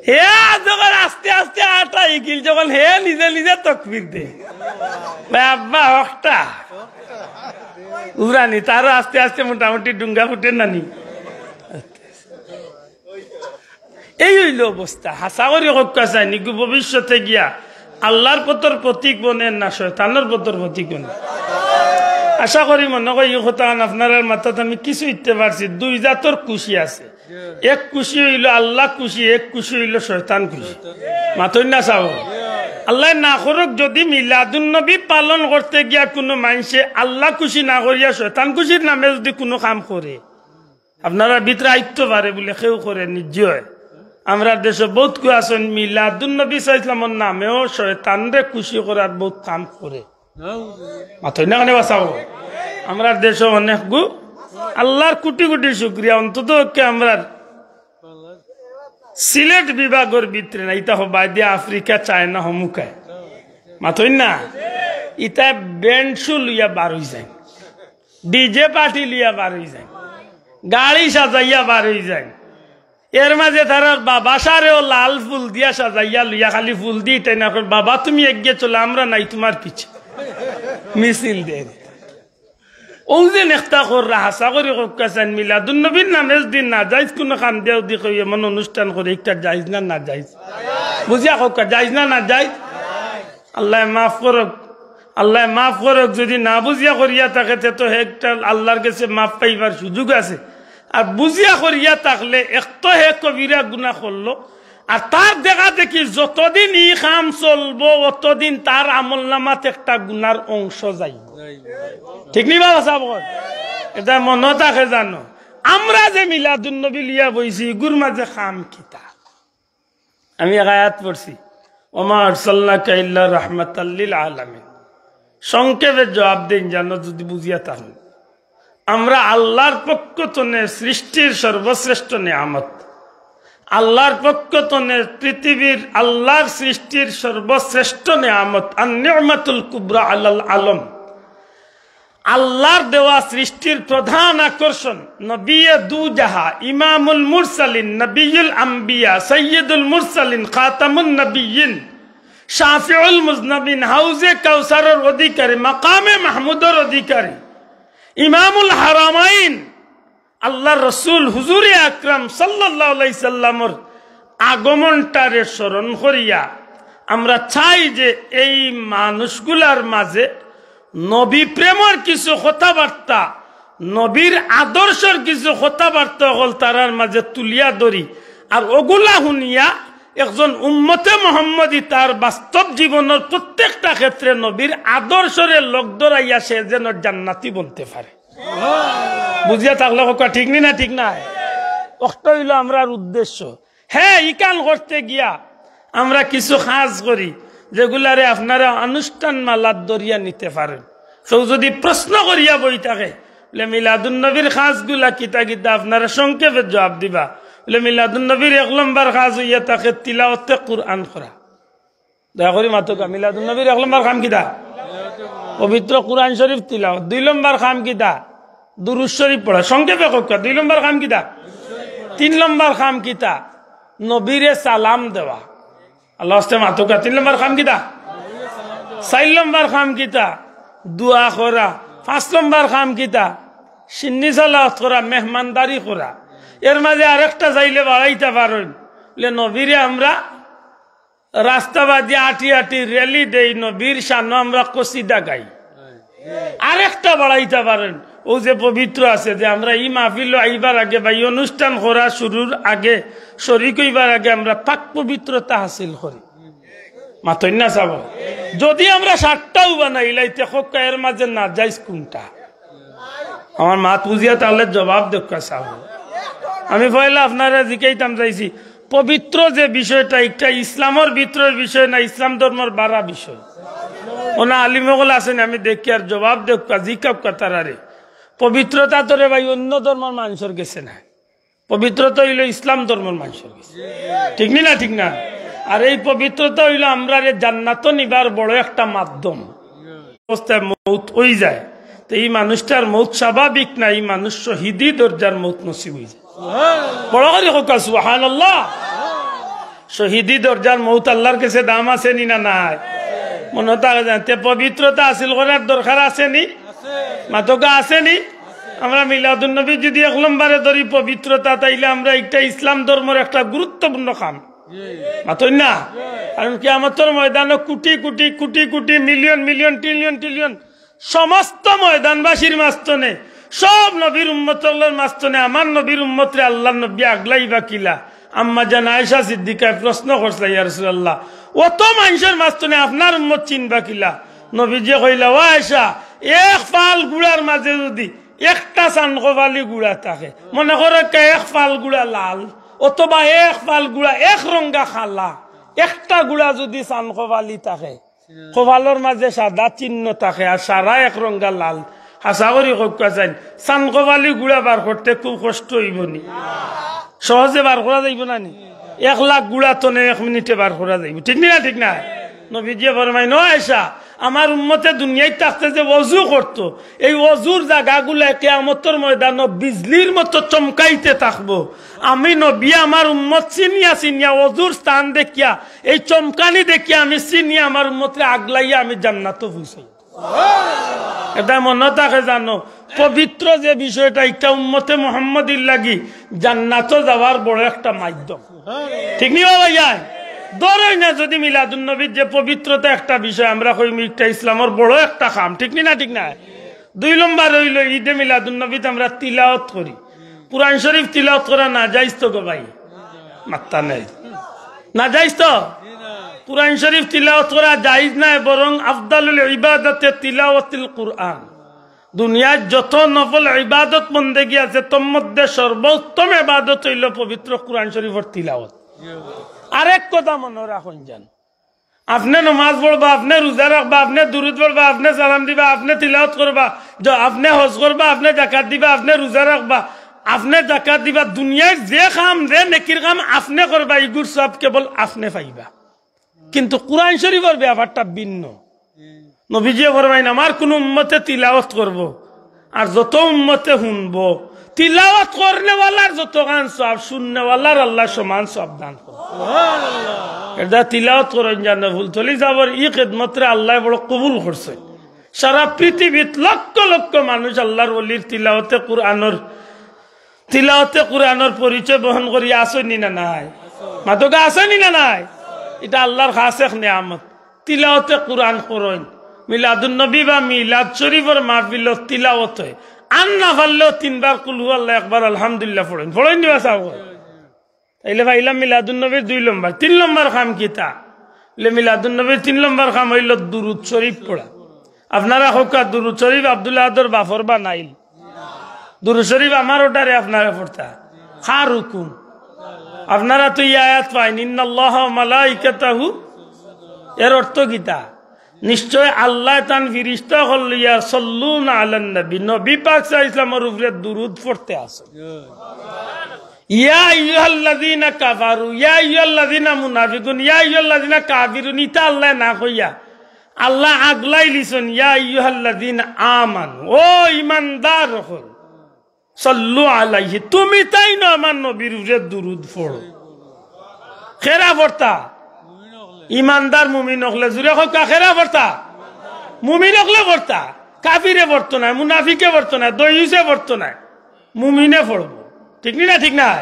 হে যখন আস্তে আস্তে আটা ইগিল, যখন হে নিজে নিজে তকবির দে, "ভাই আব্বা, হকটা।" উড়ানি, তারও আস্তে আস্তে মোটামুটি ডুঙ্গা ফুটে নানি। এই অইলো অবস্থা। হাছা করি কউক্কা চাইন, ইগু ভবিষ্যতে গিয়া আল্লার পথর প্রতীক বনে না শয়তানর পথর প্রতীক বনে? আশা করি মনো করি ই কথাখান আপনারার মাথাত আমি কিছু ইতে পারছি। দুই জাতর খুশি আছে, এক খুশি অইলো আল্লা খুশি, এক খুশি অইলো শয়তান খুশি। মাতইন না চাও? আল্লায় না করউক, যুদি মিলাদুন নবী পালন করতে গিয়া কুনু মানষে আল্লা খুশি না করিয়া শয়তান খুশির নামে যুদি কুনু কাম করে, আপনারার ভিতরে আইতো পারে বুলে কেউ করে নিজে অয়। আমরার দেশো বউত কেউ আছইন, মিলাদুন নবী সাল্লাল্লাহু আলাইহি ওয়াসাল্লামর নামেও শয়তানরে খুশি করার বউত কাম করে। মাতইন না কেনে বা চাও? আমরার দেশো অনেকগু, আল্লার কুটি কুটি শুকরিয়া, অন্তত পক্ষে আমরার সিলেট বিভাগর ভিতরে না, ইতা হবায়দি আফ্রিকা, চায়না, হমুকায়। মাতইন না? ইতায় ব্যান্ড শু লইয়া বার অইযায়। ডিজে পার্টি লইয়া বার অইযায়, গাড়ি সাজাইয়া বার অইযায়। এর মাঝে তারার বাবা সারেও লাল ফুল দিয়া সাজাইয়া লইয়া খালি ফুল দি তাইন না কর, "বাবা, তুমি এগিয়ে চলো, আমরা নাই তুমার পিছে।" মিছিল দেয়। অউ যে নেকটা কররা, হাছা করি কউক্কা চাইন, মিলাদুন নবীর নামে যুদি নাজাইজ কুনু কাম দিয়া যুদি কেউ এমন অনুষ্ঠান করে, ইটা জাইজ না নাজাইজ? বুঝিয়া কউক্কা, জাইজ না নাজাইজ? আল্লায় মাফ করউক, আল্লায় মাফ করউক। যুদি না বুঝিয়া করিয়া থাকে, তে তো হে একটা আল্লার গেছে মাফ পাইবার সুযোগ আছে। আর বুঝিয়া করিয়া থাকলে এক তো হে কবিরা গুনা করলো, আর তার দেখা দেখি যতদিন ই কাম চলবো, অতদিন তার আমলনামাত একটা গুনার অংশ যাইবো। ঠিক নি বাবা সাব? ইটা মনো থাকে জানো, আমরা যে মিলাদুন নবী লইয়া বইছি, ইগুর মাঝে কাম কিতা? আমি এক আয়াত পড়ছি, "ওমা আরসালনাকা ইল্লা রাহমাতাল লিল আলামিন।" সংক্ষেপে জবাব দেইন, জানো, যুদি বুঝিয়া থাকইন, আমরা আল্লার পক্ষ তনে সৃষ্টির সর্বশ্রেষ্ঠ নিয়ামত, আল্লার পক্ষ তনে পৃথিবীর আল্লার সৃষ্টির সর্বশ্রেষ্ঠ নিয়ামত, আন নি'মাতুল কুবরা আলাল আলম। আল্লার দেওয়া সৃষ্টির প্রধান আকর্ষণ, নবিয়ে দু জাহা, ইমামুল মুরসালিন, নবিয়ুল আম্বিয়া, সাইয়্যিদুল মুরসালিন, খাতামুন নবিয়্যিন, শাফিউল মুজনিবিন, হাউজে কাউসারর অধিকারী, মাকামে মাহমুদর অধিকারী, ইমামুল হারামাইন, আল্লাহর রসুল হুজুরে আকরাম সাল্লাল্লাহু আলাইহি সাল্লামর আগমনটারে স্মরণ করিয়া আমরা চাই যে এই মানুষগুলার মাঝে নবী প্রেমর কিছু কথাবার্তা, নবীর আদর্শর কিছু কথাবার্তা অকল তারার মাঝে তুলিয়া ধরি। আর ওগুলা হুনিয়া একজন উম্মতে মোহাম্মদী তার বাস্তব জীবনর প্রত্যেকটা ক্ষেত্রে নবীর আদর্শরে লগ ধরাইয়া সে যেন জান্নাতি বনতে পারে। বুঝিয়া থাকলে কউক্কা, ঠিক নি না? ঠিক নায়? অকটা অইলো আমরার উদ্দেশ্য। হ্যাঁ, ইখান করতে গিয়া আমরা কিছু কাজ করি, যেগুলারে আপনারা অনুষ্ঠান মালাত ধরিয়া নিতে পারেন। কেউ যদি প্রশ্ন করিয়া বই থাকে, বলে, "মিলাদুন নবীর কাজগুলা কিতা কিতা?" আপনারা সংক্ষেপে জবাব দিবা। বলে, "মিলাদুন নবীর এক নম্বর কাজ অইয়া থাকে তিলাওয়াতে কুরআন করা।" দয়া করি মাতউক্কা, মিলাদুন নবীর এক নম্বর কাম কিতা? পবিত্র কুরআন শরীফ তিলাওয়াত। দুই নম্বর কাম কিতা? দুরূদ শরীফ পড়া। সংক্ষেপে কউক্কা, দুই নম্বর কাম কিতা? তিন নম্বর কাম কিতা? নবীরে সালাম দেওয়া। আল্লাহ আস্তে মাতউক্কা, তিন নম্বর কাম কিতা? চাইর নম্বর কাম কিতা? দোয়া করা। পাঁচ নম্বর কাম কিতা? সিন্নি সালাওয়াত করা, মেহমানদারি করা। এর মাঝে আরেকটা চাইলে বাড়াইতা পারইন, বলে নবীরে আমরা রাস্তাবাদি আটি আটি র‍্যালি দেই, নবীর শানো আমরা কসিদা গাই। আরেকটা বাড়াইতা পারইন, অউ যে পবিত্র আছে, যে আমরা ই মাহফিলো আইবার আগে বা ই অনুষ্ঠান করা শুরুর আগে, শরিক অইবার আগে আমরা পাক পবিত্রতা হাসিল করি। মাতইন না সাব? যদি আমরা সাতটাও বানাইলাই, তে কউক্কা এর মাঝে নাজাইজ কুনটা? আমার মাত বুঝিয়া তাইলে জবাব দেউক্কা সাব। আমি পয়লা আপনারে জিকাইতাম চাইছি, পবিত্র যে বিষয়টা, ইটা ইসলামর ভিতরর বিষয় না, ইসলাম ধর্মর বারা বিষয়। অনো আলিম অকল আছইন, আমি দেখিয়ার, জবাব দেউক্কা, জিকাউক্কা তারারে। পবিত্রতা তো রে ভাই অন্য ধর্মর মানষর গেছে না, পবিত্রতা অইলো ইসলাম ধর্মর মানষর গেছে। ঠিক নি না? ঠিক না? আর এই পবিত্রতা অইলো আমরারে জান্নাতো নিবার বড় একটা মাধ্যম। অবস্থায় মউত অইযায়, তে ই মানুষটার মউত স্বাভাবিক না, ই মানুষ শহীদি দরজার মউত নসিব অইযায়। বড় করি কউক্কা সুবহানাল্লাহ। শহীদি দরজার মউত আল্লাহর গেছে দাম আছে নি না নাই? মনো থাকে যান, তে পবিত্রতা হাসিল করার দরকার আছে নি? মাতউক্কা আছে নি? আমরা মিলাদুন নবী যদি এক নম্বরে ধরি পবিত্রতা, তাইলে আমরা একটা ইসলাম ধর্মর একটা গুরুত্বপূর্ণ কাম। মাতইন না? কারণ কিয়ামতর ময়দানো কোটি কোটি, কোটি crore, million million, trillion trillion, সমস্ত ময়দানবাসীর মাঝখানে, সব নবীর উম্মত অকলর মাঝখানে আমার নবীর উম্মতরে আল্লাহর নবী আগলাইবা কিলা? আম্মা জান আয়েশা সিদ্দিকায় প্রশ্ন করছলা, "ইয়া রাসূলুল্লাহ, অত মানষর মাঝখানে আপনার উম্মত চিনবা কিলা?" নবীজিয়ে কইলা, "ও আয়েশা, এক ফাল গুড়ার মাঝে যদি একটা চানকপালি গুড়া থাকে, মনো করউক্কা এক ফাল গুড়া লাল, অথবা এক ফাল গুড়া এক রঙা কালা, একটা গুড়া যদি চানকপালি থাকে, কপালর মাঝে সাদা চিহ্ন থাকে আর সারা এক রঙা লাল, হাছা করি কউক্কা চাইন, চানকপালি গুড়া বার করতে খুব কষ্ট অইবো নি? সহজে বার করা যাইবো না নি? এক লাখ গুড়া তনে এক মিনিটে বার করা যাইবো, ঠিক নি না? ঠিক না?" নবীজিয়ে ফরমাইন, "ও আয়েশা, আমার উম্মতে দুনিয়াত থাকতে যে অজু করতো, এই অজুর জাগাগুলা কিয়ামতর ময়দানো বিজলির মতো চমকাইতে থাকবো। আমি নবী আমার উম্মত চিনিয়া চিনিয়া অজুর স্থান দেখিয়া, এই চমকানি দেখিয়া আমি চিনিয়া আমার উম্মতরে আগলাইয়া আমি জান্নাতো পৌঁছাই।" এটা মনো থাকে জানো, পবিত্র যে বিষয়টা, ইটা উম্মতে মোহাম্মদীর লাগি জান্নাতো যাওয়ার বড় একটা মাধ্যম। ঠিক নি বাবা? ইয়াই ধরই না, যদি মিলাদুন নবীর যে পবিত্রতা একটা বিষয়, আমরা কইমু ইটা ইসলামর বড় একটা কাম, ঠিক নি না? ঠিক না? দুই নম্বর অইলো, ঈদে মিলাদুন নবীত আমরা তিলাওয়াত করি। কুরআন শরীফ তিলাওয়াত করা নাজাইজ তো গো ভাই? মাত্তা নাই। নাজাইজ তো? কুরআন শরীফ তিলাওয়াত করা জাইজ নায়, বরং আফদালুল ইবাদতে তিলাওয়াতিল কুরআন। দুনিয়ার যত নফল ইবাদত বন্দেগি আছে, তোর মধ্যে সর্বোত্তম ইবাদত অইলো পবিত্র কুরআন শরীফর তিলাওয়াত। আরেক কথা মনো রাখইন যান, আপনে নমাজ পড়বা, আপনে রোজা রাখবা, আপনে দুরুদ পড়বা, আপনে সালাম দিবা, আপনে তিলাওয়াত করবা, য-, আপনে হজ করবা, আপনে জাকাত দিবা, আপনে রোজা রাখবা, আপনে জাকাত দিবা, দুনিয়ার যে কাম, যে নেকির কাম আপনে করবা, ইগুর সওয়াব কেবল আপনে পাইবা। কিন্তু কুরআন শরীফর ব্যাপারটা ভিন্ন। নবীজিয়ে ফরমাইন, আমার কুনু উম্মতে তিলাওয়াত করবো, আর যত উম্মতে হুনবো, তিলাওয়াত করনেওয়ালার যতখান সওয়াব, হুননেওয়ালার আল্লায় সমান সওয়াব দান করবো। এটা তিলাওয়াত করইন যান, ফুলতলি সাবর ই খেদমতরে আল্লায় বড় কবুল করছে। সারা পৃথিবীত লক্ষ লক্ষ মানুষ আল্লাহর ওলির তিলাওয়াতে কুরআনর তিলাওয়াতে কুরআনর পরিচয় বহন করি আছইন নি না নাই? মাতউক্কা, আছইন নি না নাই? ইটা আল্লার খাছ এক নিয়ামত। তিলাওয়াতে কুরআন করইন, মিলাদুন নবী বা মিলাদ শরীফর মাহফিলো তিলাওয়াত অয়। আর না পারলেও তিনবার কুলহু আল্লাহ, একবার আলহামদুলিল্লাহ পড়ইন, পড়ইন নি বা সাব? তাইলে পাইলাম মিলাদুন নবীর দুই লম্বর। তিন লম্বর কাম কিতা? বলে মিলাদুন নবীর তিন লম্বর কাম অইলো দুরুদ শরীফ পড়া। আপনারা কউক্কা, দুরুদ শরীফ আব্দুল আহাদর বাফর বানাইল? দুরুদ শরীফ আমার অর্ডারে আপনারা পড়তা? কার হুকুম? আপনারা তো ই আয়াত পাইন, "ইন্নাল্লাহা ওয়া মালাইকাতাহু।" এর অর্থ কিতা? নিশ্চয় আল্লায় তান ফিরিস্তা অকল লইয়া "সাল্লুনা আলান নবী", নবী পাক সাল্লাল্লাহু আলাইহি ওয়াসাল্লামর উপরে দুরুদ পড়তে আছইন। ইয়া আইয়ুহাল্লাযীনা কাফারু, ইয়া আইয়ুহাল্লাযীনা মুনাফিকুন, ইয়া আইয়ুহাল্লাযীনা কাফিরুন, ইতা আল্লায় না কইয়া আল্লায় আগলাইলিছইন, ইয়া আইয়ুহাল্লাযীনা আমানু, ও ইমানদার অকল, সাল্লু আলাইহি, তুমি তাইন আমার নবীর উপরে দুরুদ পড়ো। কেরা পড়তা? ইমানদার মুমিন অকলে। জুরে কউক্কা, কেরা পড়তা? মুমিন অকলে পড়তা। কাফিরে পড়তো নায়, মুনাফিকে পড়তো নায়, দইয়ুসে পড়তো নায়, মুমিনে পড়বো। ঠিক নি না? ঠিক না?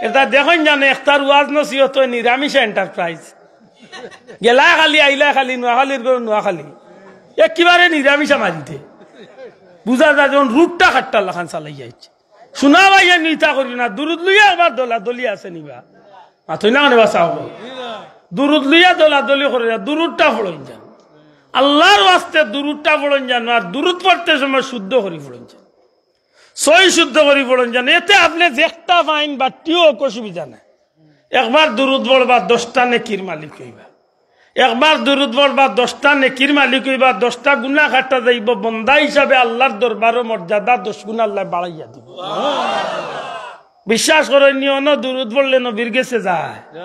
ইটা দেখইন জানো, একটার ওয়াজ নসিহত অয় নিরামিষা এন্টারপ্রাইজ। গেলা খালি, আইলা খালি, নোয়াখালীর ঘরো নোয়াখালী। একেবারে নিরামিষা মারিতে। বুঝা যায় যেমন রুটটা খাট্টার লাখান চালাইয়া আইছে। শুনা ভাইয়া, নিতা করি না, দুরুদ লইয়া একবার দলাদলি আছে নি বা? মাতইন না কেনে বা সাব? দুরুদ লইয়া দলাদলি করে না, দুরুদটা পড়ইন যান। আল্লার ওয়াস্তে দুরুদটা পড়ইন যান, আর দুরুদ পড়তে সময় শুদ্ধ করি পড়ইন যান, সহি শুদ্ধ করি পড়ইন যান। এতে আপনে যেকটা পাইন বাট্টিও অউক, অসুবিধা নাই। একবার দুরুদ পড়বা, দশটা নেকির মালিক অইবা। একবার দুরুদ পড়বা, দশটা নেকির মালিক অইবা, দশটা গুনা কাটা যাইবো। বন্দা হিসাবে আল্লার দরবারো মর্যাদা দশ গুণ আল্লায় বাড়াইয়া দিবো। বিশ্বাস করইন নি, অনো দুরুদ পড়লে নবীর গেছে যায়?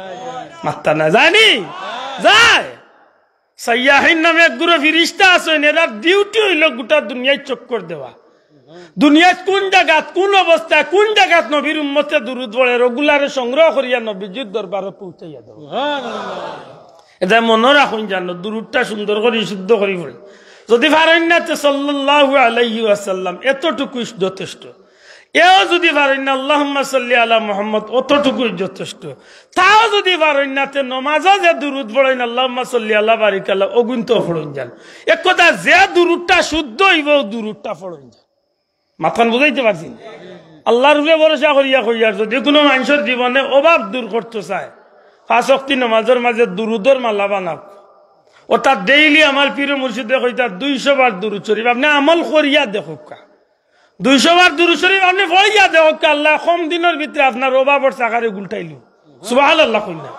মাতরা না, যায় নি? যায়। সাইয়াহিন নামে এক গুরু ফিরিস্তা আছইন, এরার ডিউটি অইলো গোটা দুনিয়াত চক্কর দেওয়া। দুনিয়াত কুন জাগাত, কুন অবস্থায়, কুন জাগাত নবীর উম্মতে দুরুদ পড়ের, অগুলারে সংগ্রহ করিয়া নবীজির দরবারো পৌঁছাইয়া দেওয়া। ইটা মনো রাখইন জানো, দুরুদটা সুন্দর করি, শুদ্ধ করি পড়ইন। যদি পারইন না, তে সাল্লাল্লাহু আলাইহি ওয়াসাল্লাম, এতটুকুই যথেষ্ট। এও যদি পারইন না, আল্লাহুম্মা সাল্লি আলা মুহাম্মদ, অতটুকুই যথেষ্ট। তাও যদি পারইন না, তে নমাজো যে দুরুদ পড়ইন, আল্লাহুম্মা সাল্লি আলা বারিক আলা, অগুইন তো পড়ইন যান। এক কথা, যে দুরুদটা শুদ্ধ অইবো, অউ দুরুদটা পড়ইন যান। মাতখান বুঝাইতে পারছি নি? আল্লার উপরে ভরসা করিয়া কইয়ার, যদি কুনু মানষর জীবনে অভাব দূর করতো চায়, পাঁচ ওয়াক্তি নমাজর মাঝে দুরুদর মালা বানাউক। অর্থাৎ ডেইলি আমার পীর মুর্শিদে কইতা দুইশো বার দুরুদ শরীফ, আপনে আমল করিয়া দেখউক্কা। দুইশো বার দুরুদ শরীফ আপনে পড়িয়া দেখউক্কা, আল্লায় কম দিনর ভিতরে আপনার অভাবর চাকারে গুলটাইলো। সুবহানাল্লাহ কইন না।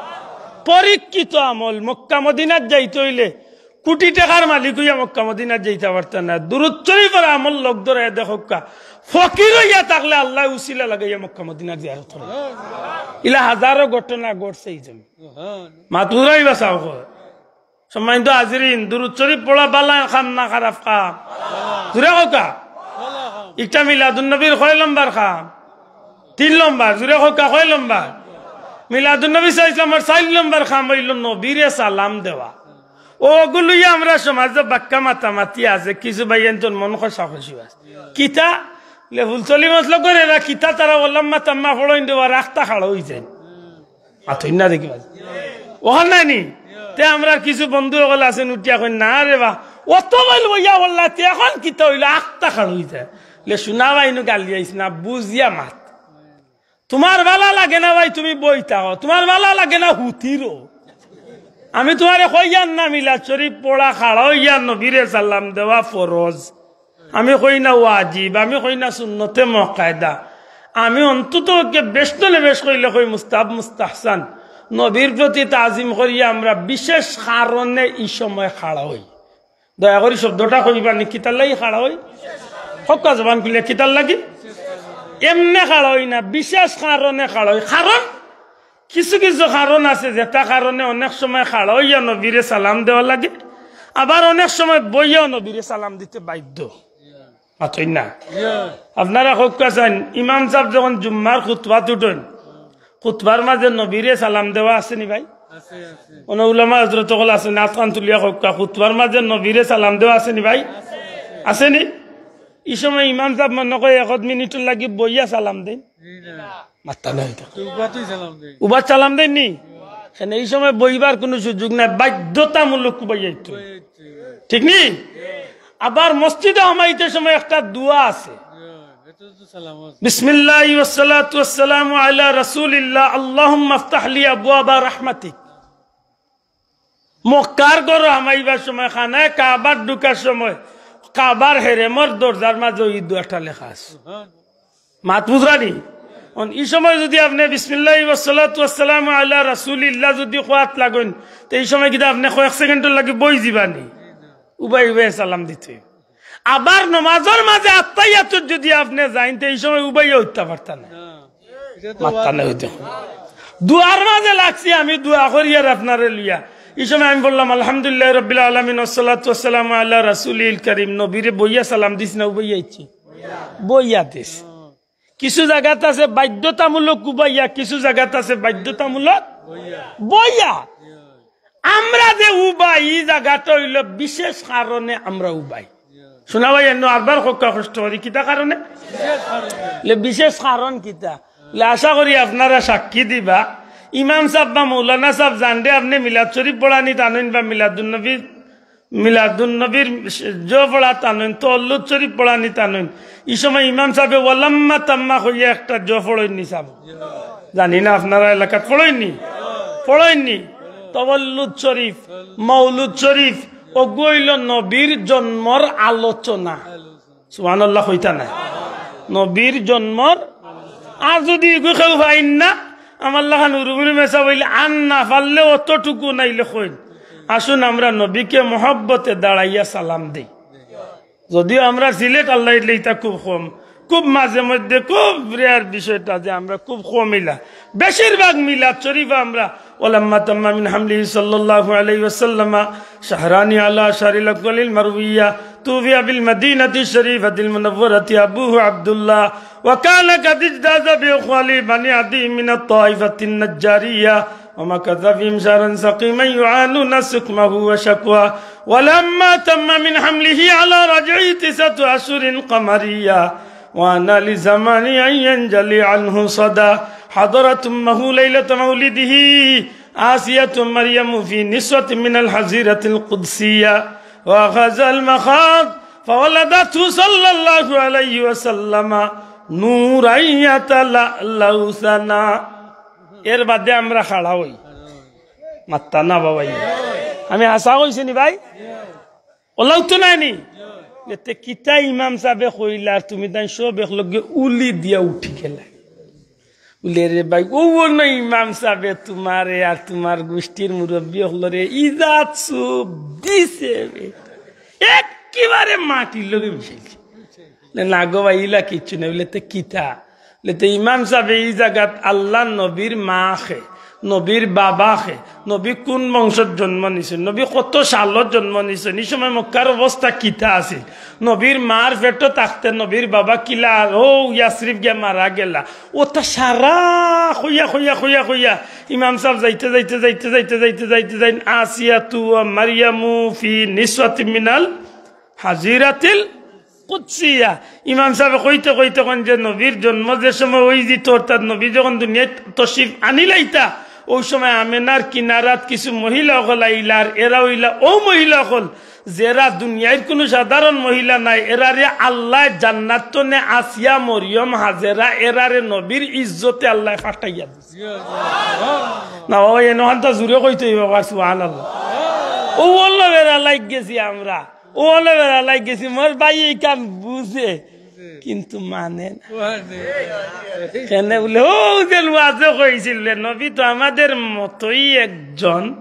পরীক্ষিত আমল, মক্কা মদিনাত যাইতে অইলে কুটি টেকার মালিক অইয়া মক্কা মদিনাত যাইতা পারতা না। দুরুদ শরীফর আমল লগ ধরাইয়া দেখউক্কা, ফকির অইয়া থাকলে আল্লায় উছিলা লাগাইয়া মক্কা মদিনার জিয়ারত করে। ইলা হাজারো ঘটনা ঘটছে ই জমিনো। মাতরা নি বা সাব? সম্মানিত হাজিরিন, দুরুদ শরীফ পড়া ভালা কাম না খারাপ কাম? জুরে কউক্কা। ইটা মিলাদুন নবীর কয় লম্বর কাম? তিন লম্বর। জুরে কউক্কা, কয় লম্বর? মিলাদুন নবী সাল্লাল্লাহু আলাইহি ওয়াসাল্লামর চাইর লম্বর কাম অইলো নবীরে সালাম দেওয়া। অগুর লইয়া আমরার সমাজো বাক্কা মাতামাতি আছে, কিছু ভাইয়াইন্তর মন কষাকষিও আছে। কিতা? লে ফুলতলি মসলকর এরা কিতা, তারা অলাম্মা তাম্মা পড়ইন দেওয়ার আখতা খাড়া অইযায়। মাতইন না দেখি বাজি। অখান নায় নি? তে আমরার কিছু বন্ধু অকল আছইন উঠিয়া কইন, "না রে বা, অত বইল বইয়া বললা, তে অখন কিতা অইলো, আখতা খাড়া অইযায়।" লে, "শুনা বা, ইনো গালিয়াইস না, বুঝিয়া মাত। তুমার ভালা লাগে না ভাই, তুমি বই থাকো, তুমার ভালা লাগে না, হুতি রও। আমি তুমারে কইয়ার না, মিলাদ শরীফ পড়া, খাড়া অইয়া নবীরে সালাম দেওয়া ফরজ।" আমি কই না ওয়াজিব, আমি কই না সুন্নতে মুআক্কাদা, আমি অন্তত পক্ষে বেশ তলে বেশ কইলে কই মুস্তাহাব, মুস্তাহসান। নবীর প্রতি তাজিম করিয়া আমরা বিশেষ কারণে ই সময় খাড়া অই। দয়া করি শব্দটা কইবা নি, কিতার লাগি খাড়া অই? কউক্কা জবান খুলিয়া, কিতার লাগি? এমনে খাড়া অই না, বিশেষ কারণে খাড়া অই। কারণ কিছু কিছু কারণ আছে, যেটা কারণে অনেক সময় খাড়া অইয়া নবীরে সালাম দেওয়া লাগে, আবার অনেক সময় বইয়াও নবীরে সালাম দিতে বাধ্য। মাতইন না। আপনারা কউক্কা চাইন, ইমাম সাব যখন জুম্মার খুতবাত উঠইন, খুতবার মাঝে নবীরে সালাম দেওয়া আছে নি ভাই? অনো উলামা হজরত অকল আছইন, আতখান তুলিয়া কউক্কা, খুতবার মাঝে নবীরে সালাম দেওয়া আছে নি ভাই? আছে নি? ই সময় ইমাম সাব মনো কয় এক মিনিটর লাগি বইয়া সালাম দেইন। মাত্তা নাই তো। উবাত সালাম দেইন নি? কেনে ই সময় বইবার কুনু সুযোগ নাই, বাধ্যতামূলক উবাইয়া আইতো। ঠিক নি? আবার মসজিদো হামাইতে সময় একটা দোয়া আছে, বিসমিল্লাহি ওয়াসসালাতু ওয়াসসালামু আলা রাসূলিল্লাহ, আল্লাহুম্মা ইফতাহ লি আবওয়াবা রাহমাতিক। মক্কার ঘরো হামাইবার সময়, খানায় কাবার ঢুকার সময়, কাবার হেরেমর দরজার মাঝে ই দোয়াটা লেখা আছে। মাত বুঝরা নি? অন ই সময় যুদি আপনে বিসমিল্লাহি ওয়াসসালাতু ওয়াসসালামু আলা রাসূলিল্লাহ যুদি কওয়াত লাগইন, তে ই সময় কিতা আপনে কয়েক সেকেন্ডর লাগি বই যিবা নি? উবাই উবাই সালাম দিতে। আবার নমাজর মাঝে আত্তাহিয়াতুত যুদি আপনে যাইন, তে ই সময় উবাইয়া উঠতা পারতা না। মাত্তা নাই অইতো। দোয়ার মাঝে লাগছি আমি, দোয়া করিয়ার আপনারে লইয়া। ই সময় আমি বললাম, আলহামদুলিল্লাহি রাব্বিল আলামিন, ওয়াসসালাতু ওয়াসসালামু আলা রাসূলিল কারীম। নবীরে বইয়া সালাম দিস না, উবাইয়া আইছি? বইয়া দিস। কিছু জাগাত আছে বাধ্যতামূলক উবাইয়া, কিছু জাগাত আছে বাধ্যতামূলক বইয়া। আমরা যে উবাই, ই জাগাটা অইলো বিশেষ কারণে আমরা উবাই। শুনা ভাই, এন্ন আরবার কউক্কা কষ্ট করি, কিতা কারণে? লে বিশেষ কারণ কিতা? লে আশা করি আপনারা সাক্ষী দিবা। ইমাম সাব বা মৌলানা সাব জানরে আপনে মিলাদ শরীফ পড়ানি তানইন বা মিলাদুন নবী, মিলাদুন নবীর জ পড়া তানইন, তওয়াল্লুদ শরীফ পড়ানি তানইন। ই সময় ইমাম সাবে ওয়ালাম্মা তাম্মা কইয়া একটা জ পড়ইন নি সাব। জানি না আপনারা এলাকাত পড়ইন নি? পড়ইন নি? তওয়াল্লুদ শরীফ, মৌলুদ শরীফ, অগু অইলো নবীর জন্মর আলোচনা। সুবহানাল্লাহ কইতা না? নবীর জন্মর। আর যুদি ইগু কেউ পাইন না, আমার লাখান উরুমুরু মেসাব অইলে আর না পারলে অতটুকু নাইলে কইন, আসুন আমরা নবীকে মহব্বতে দাঁড়াইয়া সালাম দেই। যদিও আমরা সিলেট আল্লাহ ইলে ইতা খুব কম, খুব মাঝে মধ্যে, খুব রেয়ার বিষয়টা যে আমরা খুব কম ইলা, বেশিরভাগ মিলাদ শরীফ আমরা ولما تم من حمله صلى الله عليه وسلم شهران على أشهر الأقوال المروية، توفي بالمدينة الشريفة المنورة أبوه عبد الله، وكان قد اجتاز بإخوال بني عدي من الطائفة النجارية، ومكث فيهم شهرا سقيما يعانون سقمه وشكواه. ولما تم من حمله على رجعه تسعة أشهر قمرية، وآن لزمان أن ينجلي عنه صداه، حضرت أمه ليلة مولده آسية مريم في نسوة من الحظيرة القدسية، وأخذ المخاض فولدته صلى الله عليه وسلم نورا يتلألأ ثناه. এর বাদে আমরা খাড়া অই। মাত্তা না বাবা, ই আমি হাছা কইছি নি ভাই? অলাউ তো নায় নি? এতে কিতা ইমাম সাবে কইলা, আর তুমি তাইন সব একলগে উলি দিয়া উঠি গেলা। বুলে, "রে ভাই, ও অনো ইমাম সাবে তুমারে আর তুমার গুষ্টির মুরব্বি অকলরে ইজাত সুপ দিছে বে। একেবারে মাটির লগে মিশাইছে।" বুলে, "না গো ভাই, ইলা কিচ্ছু নায়।" বুলে, "তে কিতা?" বুলে, "তে ইমাম সাবে ই জাগাত আল্লার নবীর মা খে, নবীর বাবা খে, নবী কুন বংশত জন্ম নিছইন, নবী কত সালত জন্ম নিছইন, ই সময় মক্কার অবস্থা কিতা আছিল, নবীর মার পেটো থাকতে নবীর বাবা কিলা আর অউ ইয়াসরিফ গিয়া মারা গেলা।" অতা সারা কইয়া, কইয়া, কইয়া, কইয়া ইমাম সাব যাইতে, যাইতে, যাইতে, যাইতে, যাইতে, যাইতে, যাইন, "آسية ومريم في نسوة من الحظيرة القدسية।" ইমাম সাবে কইতে কইতে কইন যে নবীর জন্ম যে সময় অইযিতো, অর্থাৎ নবী যখন দুনিয়াত তশরিফ আনিলাইতা, অউ সময় আমেনার কিনারাত কিছু মহিলা অকল আইলা, আর এরা অইলা অউ মহিলা অকল, যেরা দুনিয়ার কুনু সাধারণ মহিলা নায়, এরারে আল্লায় জান্নাত তনে আসিয়া, মরিয়ম, হাজেরা, এরারে নবীর ইজ্জতে আল্লায় ফাটাইয়া দিছে। না বাবা, এনো খানতা জুরে কইতে অইবো, বাবা, সুবহানাল্লাহ। অউ অনো বেড়া লাইগ গেছি আমরা, অউ অনো বেড়া লাইগ গেছি, মোর ভাই ইখান বুঝে, কিন্তু মানে না। কেনে বুলে, অউ যে ওয়াজে কইছিল, নবী তো আমাদের মতোই একজন।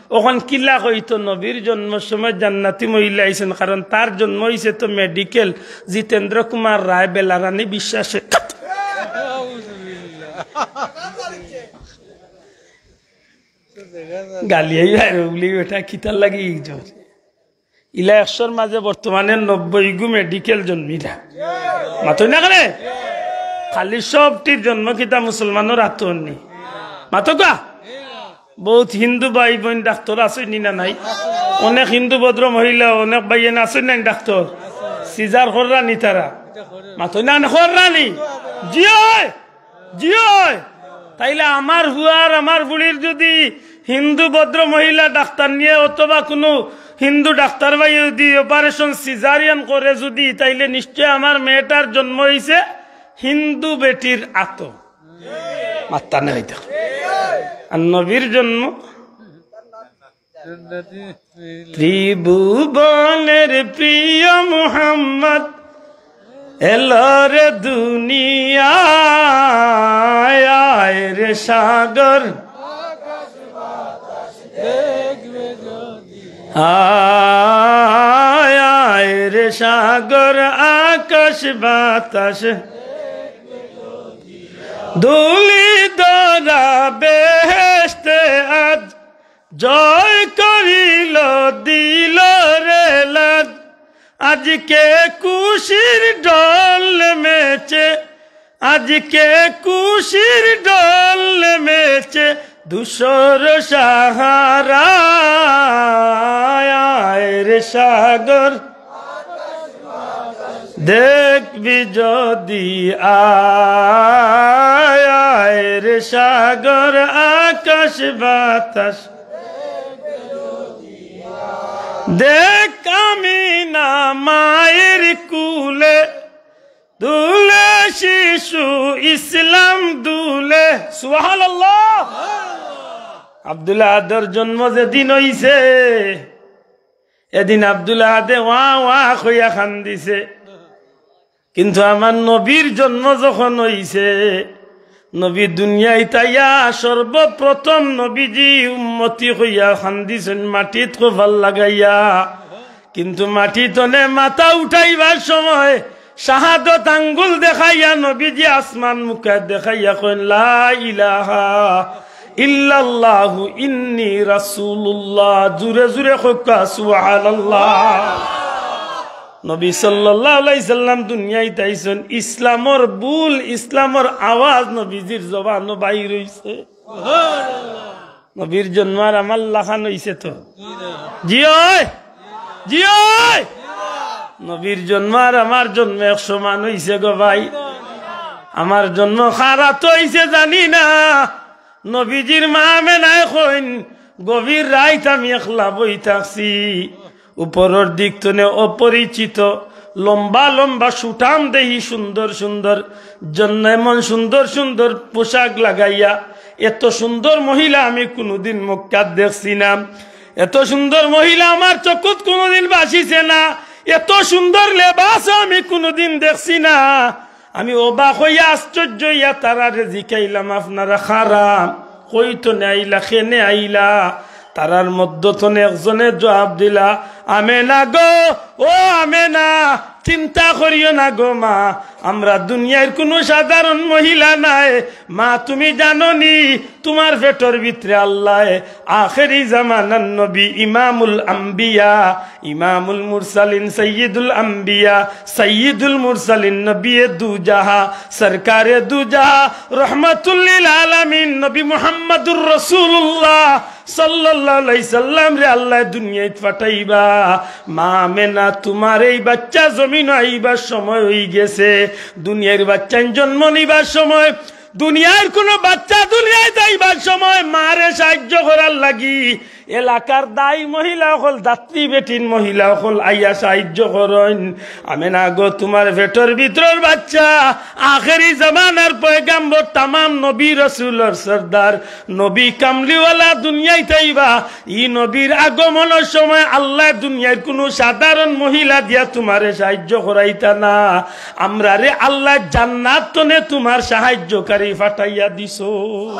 অখন কিলা কইতো, নবীর জন্মর সময় জান্নাতি মহিলা আইছইন, কারণ তার জন্ম অইছে তো মেডিকেল, জিতেন্দ্র কুমার রায়, বেলারানী বিশ্বাসে। গালিয়াই বাইরে বুলি বেটা, কিতার লাগি ইজ্জত? ইলা একশোর মাঝে বর্তমানে নব্বই গু মেডিকেল জন্মিরা। মাতইন না কেনে? খালি সবটির জন্ম কিতা মুসলমানর আতো নি? মাতো কা? বউত হিন্দু ভাই বইন ডাক্তর আছইন নি না নাই? অনেক হিন্দু ভদ্র মহিলা, অনেক ভাইয়াইন আছইন না নি ডাক্তর? সিজার কররা নি তারা? মাতইন না, কররা নি? জি অয়। জি অয়। তাইলে আমার ফুয়া আর আমার ফুড়ির যুদি হিন্দু ভদ্র মহিলা ডাক্তার নিয়া অথবা কুনু হিন্দু ডাক্তার ভাইয়ে যুদি অপারেশন সিজারিয়ান করে যুদি, তাইলে নিশ্চয় আমার মেয়েটার জন্ম অইছে হিন্দু বেটির আতো। মাত্তা নাই দেখো। আর নবীর জন্ম ত্রিভুবনের প্রিয় মুহাম্মদ এলো রে দুনিয়ায়, আয় রে সাগর, আয়, আয় রে সাগর, আকাশ বাতাস, ধুলি ধরা বেহেশতে আজ জয় করিল, দিল রে লাজ। আজকে খুশির ঢল নেমেছে, আজকে খুশির ঢল নেমেছে ধূসর সাহারায়, আয় রে সাগর, দেখবি যদি আয়, আয় রে সাগর, আকাশ বাতাস। দেখ আমিনা মায়ের কুলে দুলে শিশু ইসলাম দুলে। সুবহানাল্লাহ। আব্দুল আহাদর জন্ম যেদিন অইছে, এদিন আব্দুল আহাদে ওয়া ওয়া কইয়া কান্দিছে। কিন্তু আমার নবীর জন্ম যখন অইছে, নবী দুনিয়াত আইয়া সর্বপ্রথম নবীজি উম্মতি কইয়া কান্দিছইন মাটিত কপাল লাগাইয়া। কিন্তু মাটিত তনে মাথা উঠাইবার সময় শাহাদত আঙ্গুল দেখাইয়া নবীজি আসমান মুখা দেখাইয়া কইন, "লা ইলাহা ইল্লাল্লাহু ইন্নী রাসূলুল্লাহ।" জুরে জুরে কউক্কা, সুবহানাল্লাহ। নবী সাল্লাল্লাহু আলাইহি সাল্লাম দুনিয়াত আইছইন, ইসলামর বুল, ইসলামর আওয়াজ নবীজির জবানো বাইর অইছে। নবীর জন্ম আর আমার লাখান অইছে তো? জি অয়, জি অয়। নবীর জন্ম আর আমার জন্ম এক সমান অইছে গো ভাই। আমার জন্ম কার আতো অইছে জানি না। নবীজির মা আমেনায় কইন, "গভীর রাইত আমি একলা বই থাকছি, উপরর দিক তনে অপরিচিত লম্বা লম্বা সুঠাম দেহি সুন্দর সুন্দর জন্য এমন সুন্দর সুন্দর পোশাক লাগাইয়া, এত সুন্দর মহিলা আমি কুনুদিন মক্কাত দেখছি না, এত সুন্দর মহিলা আমার চকুত কুনুদিন বাসিছে না, এত সুন্দর লেবাসও আমি কুনুদিন দেখছি না।" আমি অবাক অইয়া আশ্চর্য অইয়া তারারে জিকাইলাম, "আপনারা কারা? কই তনে আইলা? কেনে আইলা?" তারার মধ্য তনে একজনে জবাব দিলা, "আমেনা গো, ও আমেনা, চিন্তা করিও না গো মা, আমরা দুনিয়ার কুনু সাধারণ মহিলা নায়। মা, তুমি জানো নি, তুমার পেটর ভিতরে আল্লায় আখেরি জামানার নবী ইমামুল আম্বিয়া, ইমামুল মুরসালিন, সাইয়্যিদুল আম্বিয়া, সাইয়্যিদুল মুরসালিন, নবিয়ে দুজাহা, সরকারে দুজাহা, রহমাতুল্লিল আলামিন, নবী মুহাম্মাদুর রাসূলুল্লাহ সাল্লাল্লাহু আলাইহি সাল্লামরে আল্লায় দুনিয়াত পাঠাইবা। মা আমেনা, তুমার এই বাচ্চা জমিনো আইবার সময় অইগেছে, দুনিয়ার বাচ্চাইন জন্ম নিবার সময়।" দুনিয়ার কুনু বাচ্চা দুনিয়াত আইবার সময় মারে সাহায্য করার লাগি এলাকার দায়ী মহিলা অকল, দাত্রী বেটিন মহিলা অকল আইয়া সাহায্য করইন। আমেনা গো, তুমার পেটর ভিতরর বাচ্চা আখেরি জামানার পয়গাম্বর, তামাম নবী রাসূলর সর্দার, নবী কামলিওয়ালা দুনিয়াত আইবা। ই নবীর আগমনর সময় আল্লায় দুনিয়ার কুনু সাধারণ মহিলা দিয়া তুমারে সাহায্য করাইতা না, আমরারে আল্লায় জান্নাত তনে তুমার সাহায্যকারী পাঠাইয়া দিছো।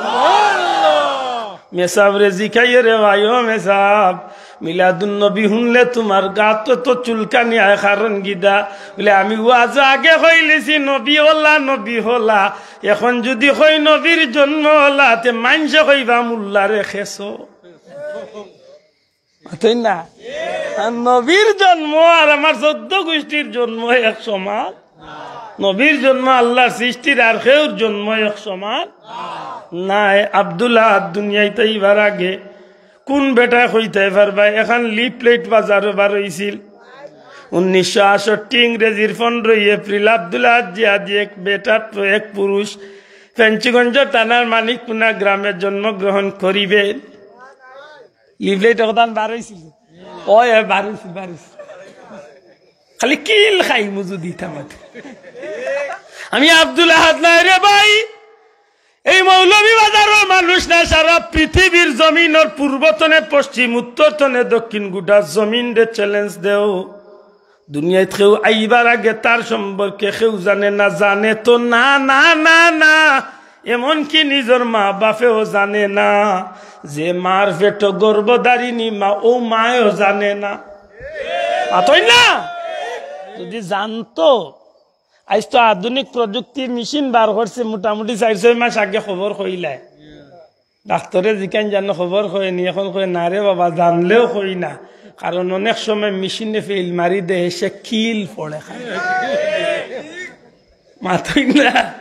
মেসাবরে জিকাইও রে ভাই, ও মেসাব, মিলাদুন নবী হুনলে তুমার গাত তো চুলকানি আয়, কারণ কিতা? বলে, "আমি ওয়াজো আগে কইলিছি নবী অলা, নবী অলা, এখন যুদি কই নবীর জন্ম অলা, তে মাইনষে কইবা মুল্লারে খেছো।" মাতইন না? আর নবীর জন্ম আর আমার চৌদ্দ গুষ্টির জন্ম এক সমান? নবীর জন্ম আল্লার সৃষ্টির আর কেউর জন্ম এক সমান নায়। আব্দুল আহাদ দুনিয়াত আইবার আগে কুন বেটায় কইতায় পারবা? এখান লিফলেট বাজারো বার অইছিল উনিশশো আটষট্টি ইংরেজির পনেরোই এপ্রিল। আব্দুল আহাদ জিহাদি এক বেটা, এক পুরুষ ফেঞ্চুগঞ্জ থানার মানিকপুনা গ্রামে জন্মগ্রহণ করিবে। লিফলেট অখান বার অইছিল। ওই, ওই, বার অইছিল, বার অইছিল। খালি কিল খাইমু যদি ইতা মাতে। আমি আব্দুল আহাদ নায় রে ভাই, এই মৌলভীবাজারর মানুষ নায়, সারা পৃথিবীর জমিনর পূর্ব তনে পশ্চিম, উত্তর তনে দক্ষিণ, গুটা জমিনরে challenge দেও। দুনিয়াত কেউ আইবার আগে তার সম্পর্কে কেউ জানে না, জানে তো না, না, না, না। এমনকি নিজর মা বাপেও জানে না, যে মার পেটো গর্ভধারিণী মা, অউ মায়ও জানে না। মাতইন না? যদি জানতো, আইজ তো আধুনিক প্রযুক্তির মেশিন বার করছে, মোটামুটি চাইর ছয় মাস আগে খবর কইলায়। ডাক্তরে জিকাইন জানো খবর কয়নি, এখন কয়, "না রে বাবা, জানলেও কই না।" কারণ অনেক সময় মেশিনে ফেইল মারি দেয়, সে কিল পড়ে খায়। মাতইন না?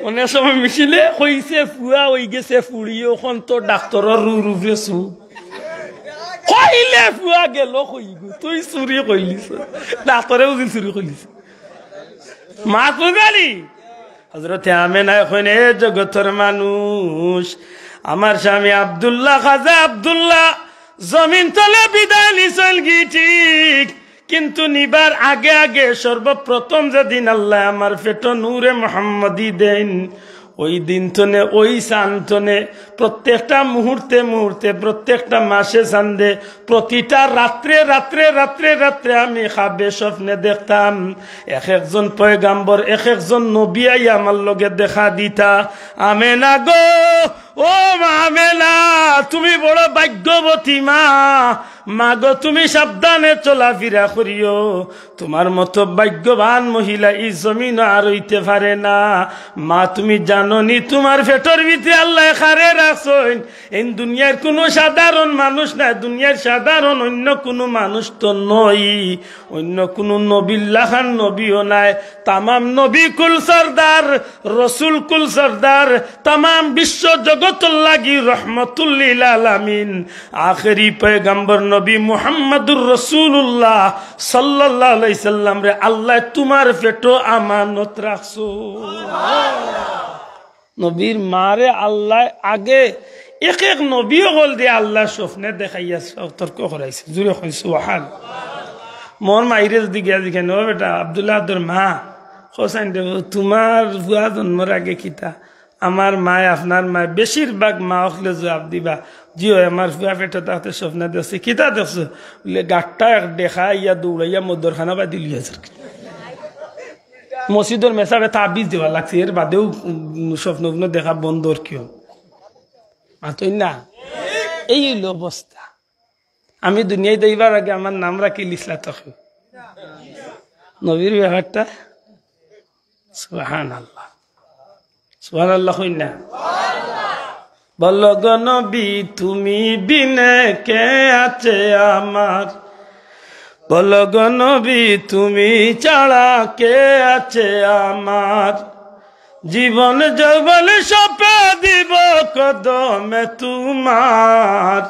অনেক সময় মেশিনে কইছে, "ফুয়া অই গেছে ফুড়ি", অখন তো ডাক্তরর রুর উপরে সু। কইলে ফুয়া গেল কই গো, তুই চুরি কইলিছ। ডাক্তরে বুঝিল চুরি কইলিছ। মাহফুজ আলী, হযরতে আমেনায় কইন, "এ জগতর মানুষ, আমার স্বামী আব্দুল্লাহ, খাজা আব্দুল্লাহ জমিন তলে বিদায় নিছইন গি ঠিক, কিন্তু নিবার আগে আগে সর্বপ্রথম যেদিন আল্লায় আমার পেটো নূরে মোহাম্মদী দেইন, অউ দিন তনে, অউ চান তনে, প্রত্যেকটা মুহূর্তে মুহূর্তে, প্রত্যেকটা মাসে চান্দে, প্রতিটা রাত্রে রাত্রে রাত্রে রাত্রে আমি খাবে স্বপ্নে দেখতাম, এক একজন পয়গাম্বর, এক একজন নবী আইয়া আমার লগে দেখা দিতা।" আমেনা গো, ও মা আমেনা, তুমি বড় ভাগ্যবতী মা। মা গো, তুমি সাবধানে চলাফিরা করিও। তুমার মতো ভাগ্যবান মহিলা ই জমিনো আর অইতে পারে না। মা, তুমি জানো নি, তুমার পেটর ভিতরে আল্লায় কারে রাখছইন? এইন দুনিয়ার কুনু সাধারণ মানুষ নায়, দুনিয়ার সাধারণ অইন্য কুনু মানুষ তো নয়, অইন্য কুনু নবীর লাখান নবীও নায়। তামাম নবী কুল সর্দার, রসুল কুল সর্দার, তামাম বিশ্ব জগতর লাগি রহমতুল্লিল আলামিন, আখেরি পয়গাম্বর নবী মুহাম্মাদুর রাসূলুল্লাহ সাল্লাল্লাহু আলাইহি সাল্লামরে আল্লায় তুমার পেটো আমানত রাখছো। নবীর মারে আল্লায় আগে এক এক নবী অকল দিয়া আল্লায় স্বপ্নে দেখাইয়া সতর্ক করাইছে। জুরে কইন সুবহান। মোর মাইরে যদি গিয়া জিগাইন, "ও বেটা, আব্দুল্লাহ আব্দুর মা, হোসেন দেব, তুমার ফুয়া জন্মর আগে কিতা?" আমার মায়, আপনার মায়, বেশিরভাগ মা অকলে জুয়াব দিবা, "জি অয়, আমার ফুয়া পেটো থাকতে স্বপ্নে দেখছি।" "কিতা দেখছো?" বুলে, "গাট্টা এক ডেকা আইয়া দৌড়াইয়া মদরখানা বাদি লইয়া যার।" মসজিদর মেসাবে তাবিজ দেওয়া লাগছে, এর বাদেও, উম, স্বপ্ন উপ্ন দেখা বন্ধ অর কিয়? মাতইন না? এই অইলো অবস্থা। আমি দুনিয়াত আইবার আগে আমার নাম রাখিল ইসলাম তখন। নবীর ব্যাপারটা সুবহানাল্লাহ। সুবহানাল্লাহ কইন না? বলো গো নবী, তুমি বিনে কে আছে আমার? বলো গো নবী, তুমি ছাড়া কে আছে আমার? জীবন যৌবন সপে দিব কদমে তুমার,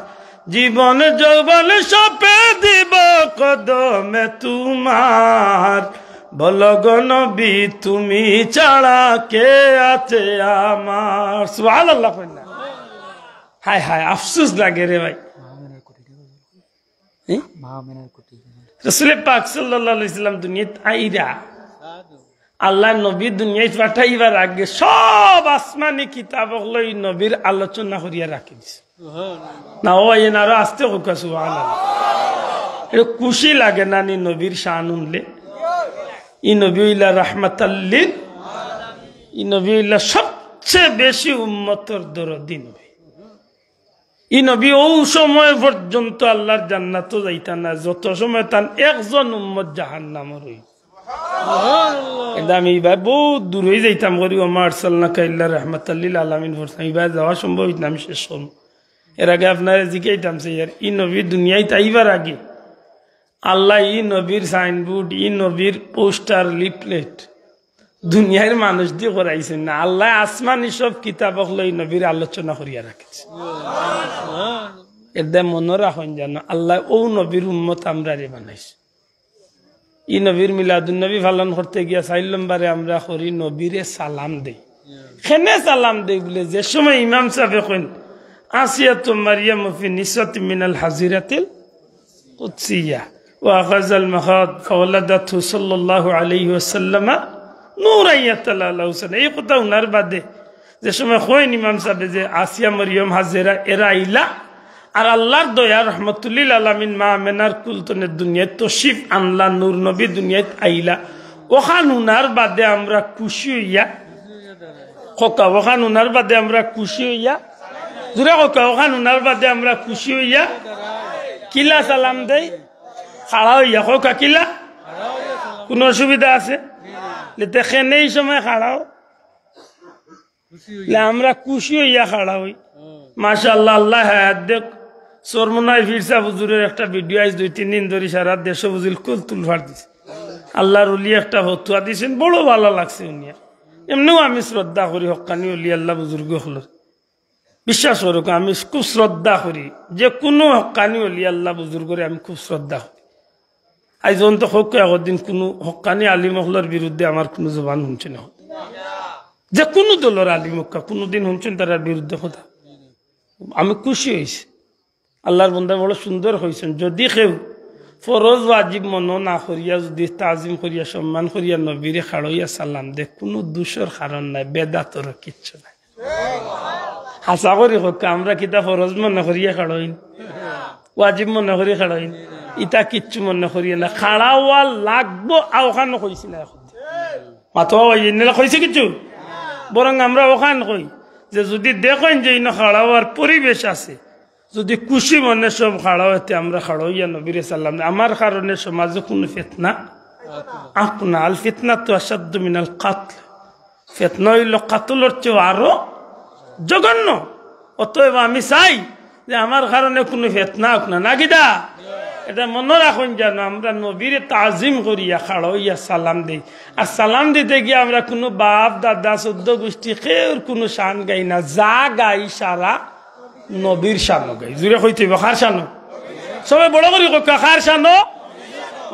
জীবন যৌবন সপে দিব কদমে তুমার। বলো গো নবী, তুমি ছাড়া কে আছে আমার? সুবহানাল্লাহ কইন না? হায় হায়, আফসোস লাগে রে ভাই। এ? রসুলে পাক সাল্লাল্লাহু আলাইহি সাল্লাম দুনিয়াত আইরা, আল্লাহর নবী দুনিয়াত পাঠাইবার আগে সব আসমানি কিতাব অকল ই নবীর আলোচনা করিয়া রাখি দিছে। না, ও আইন আরো আস্তে কউক্কা, সুবহানাল্লাহ। এটা খুশি লাগে না নি নবীর শান হুনলে? ই নবী অইলা রাহমাতাল্লিল, ই নবী অইলা সবচেয়ে বেশি উম্মতর দরদি নবী। ই নবী অউ সময় পর্যন্ত আল্লাহর জান্নাতো যাইতা না, যত সময় তান একজন উম্মত জাহান্নামো রই। এটা আমি ইবায় বউত দূর অই যাইতাম করি, "ওমা আরসালনাকা ইল্লা রাহমাতাল্লিল আলামিন" পড়তাম, ইবায় যাওয়া সম্ভব অইতো না, আমি শেষ করমু। এর আগে আপনারে জিকাইতাম, সেই আর ই নবী দুনিয়াত আইবার আগে আল্লায় ই নবীর সাইনবোর্ড, ই নবীর পোস্টার, লিফলেট দুনিয়ার মানুষ দি করাইছইন না। আল্লায় আসমানি সব কিতাব অকল ই নবীর আলোচনা করিয়া রাখছে। এর দায় মনো রাখইন যেন আল্লায় অউ নবীর উম্মত আমরারে বানাইছে। ই নবীর মিলাদুন নবী পালন করতে গিয়া চাইর নম্বরে আমরা করি নবীরে সালাম দেই। কেনে সালাম দেই বুলে, যে সময় ইমাম সাহেবে কইন, "আসিয়াতু মারিয়াম ফি নিসওয়াতিন মিনাল হাজিরাতিল কুদসিয়া, ওয়া আখাযাল মাখাদ, ফাওয়ালাদাতহু সাল্লাল্লাহু আলাইহি ওয়াসাল্লামা নূরান ইয়াতালাআলা হুসনা।" এই কথা হুনার বাদে যে সময় কইন ইমাম সাহেবে যে আসিয়া, মরিয়ম, হাজেরা এরা আইলা, আর আল্লাহর দয়া রহমতুল্লিল আলামিন মা আমেনার কুল তনে দুনিয়াত তশরিফ আনলা, নূর নবী দুনিয়াত আইলা, অখান হুনার বাদে আমরা খুশি অইয়া, কউক্কা, অখান হুনার বাদে আমরা খুশি অইয়া, জুরে কউক্কা, অখান হুনার বাদে আমরা খুশি অইয়া কিলা সালাম দেই? খাড়া অইয়া। কউক্কা, কিলা? কুনু অসুবিধা আছে? লে তে কেনে ই সময় খাড়াও? লে আমরা খুশি অইয়া খাড়া অই। মাশাআল্লাহ, আল্লায় হায়াত দেউক। চরমনাই পীর সাব হুজুরের একটা ভিডিও আইজ দুই তিন দিন ধরি সারা দেশো বুঝিল কুল তুলফার দিছে। আল্লাহর ওলি একটা ফতুয়া দিছইন, বড় ভালা লাগছে হুনিয়া। এমনেও আমি শ্রদ্ধা করি হক্কানি ওলি আল্লাহ বুজুর্গ অকলরে। বিশ্বাস করউক্কা, আমি খুব শ্রদ্ধা করি, যে কুনু হক্কানি ওলি আল্লাহ বুজুর্গরে আমি খুব শ্রদ্ধা করি। আইজ পর্যন্ত কউক্কা একদিন কুনু হক্কানি আলিম অকলর বিরুদ্ধে আমার কুনু জবান হুনছইন না। যে কুনু দলর আলিম অউক্কা, কুনুদিন হুনছইন তারার বিরুদ্ধে কথা? আমি খুশি অইছি। আল্লাহর বন্দায় বড় সুন্দর কইছইন, যুদি কেউ ফরজ ওয়াজিব মনো না করিয়া যুদি তাজিম করিয়া সম্মান করিয়া নবীরে খাড়ইয়া সালাম দে, কুনু দুষর কারণ নাই, বেদাতরও কিচ্ছু নাই। হাছা করি কউক্কা, আমরা কিতা ফরজ মনো করিয়া খাড়ইন? ওয়াজিব মনো করি খাড়ইন? ইতা কিচ্ছু মনো করিয়া না, খাড়া অওয়া লাগবো, অখানও কইছি না অখন। মাতো অইছে না, কইছি কিচ্ছু? বরং আমরা অখান কই যে যুদি দেখইন যে ইনো খাড়া অওয়ার পরিবেশ আছে, যুদি খুশি মনে সব খাড়া অইতে আমরা খাড়া অইয়া নবীরে সালাম দেই। আমার কারণে সমাজো কুনু ফিতনা আউক না। আল ফিতনাতু আশাদ্দু মিনাল কাতল। ফিতনা অইলো কাতলর চেয়ে আরো জঘন্য। অতএব আমি চাই যে আমার কারণে কুনু ফিতনা আউক না, না কিতা? এটা মনো রাখইন যেন আমরা নবীরে তাজিম করিয়া খাড়া অইয়া সালাম দেই। আর সালাম দিতে গিয়া আমরা কুনু বাপ দাদা চৌদ্দ গুষ্টি কেউর কুনু শান গাই না, যা গাই সারা নবীর শানো গাই। জুরে কইতে অইবো, কার শানো? সবে বড় করি কউক্কা, কার শানো?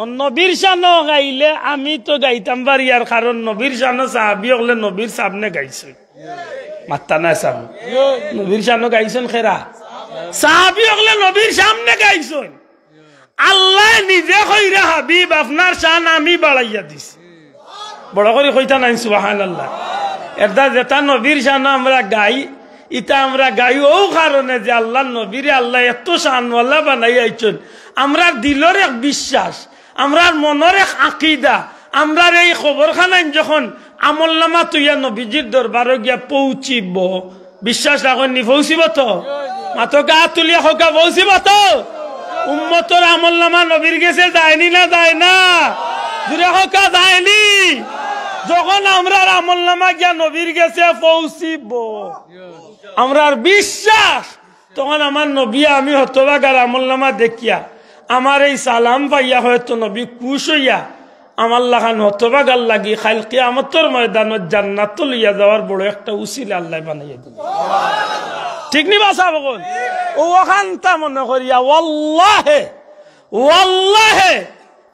নবীর শানো গাইলে আমি তো গাইতাম পারি, আর কারণ নবীর শানো সাহাবী অকলে নবীর সামনে গাইছইন। মাত্তা নায় সাব। নবীর শানো গাইছইন কেরা? সাহাবী অকলে নবীর সামনে গাইছইন। আল্লায় নিজে কইরা, "হাবিব, আপনার শান আমি বাড়াইয়া দিছি।" বড় করি কইতা নায় সুবহানাল্লাহ। এটা যেটা নবীর শানো আমরা গাই, ইটা আমরা গাই অউ কারণে যে আল্লাহর নবীরে আল্লায় এত শানওয়ালা বানাইয়া আইছইন। আমরার দিলর এক বিশ্বাস, আমরার মনর এক আকিদা, আমরার এই কবরখানাইন যখন আমলনামা থইয়া নবীজির দরবারো গিয়া পৌঁছিবো, বিশ্বাস রাখইন নি, পৌঁছিবো তো? মাতো আত তুলিয়া কউক্কা, পৌঁছিবো তো? উম্মতর আমলনামা নবীর গেছে যায়নি না যায় না? জুরে কউক্কা, যায়নি? যখন আমরার আমলনামা গিয়া নবীর গেছে পৌঁছিবো, আমরার বিশ্বাস, তখন আমার নবী, আমি হতভাগার আমলনামা দেখিয়া, আমার এই সালাম পাইয়া হয়তো নবী খুশ অইয়া আমার লাখান হতভাগার লাগি কাইল কিয়ামতর ময়দানো জান্নাতো লইয়া যাওয়ার বড় একটা উসিলা আল্লায় বানাইয়া দিবা। ঠিক নি বা সাব অকল? অউ অখানতা মনো করিয়া, ওয়াল্লাহে, ওয়াল্লাহে,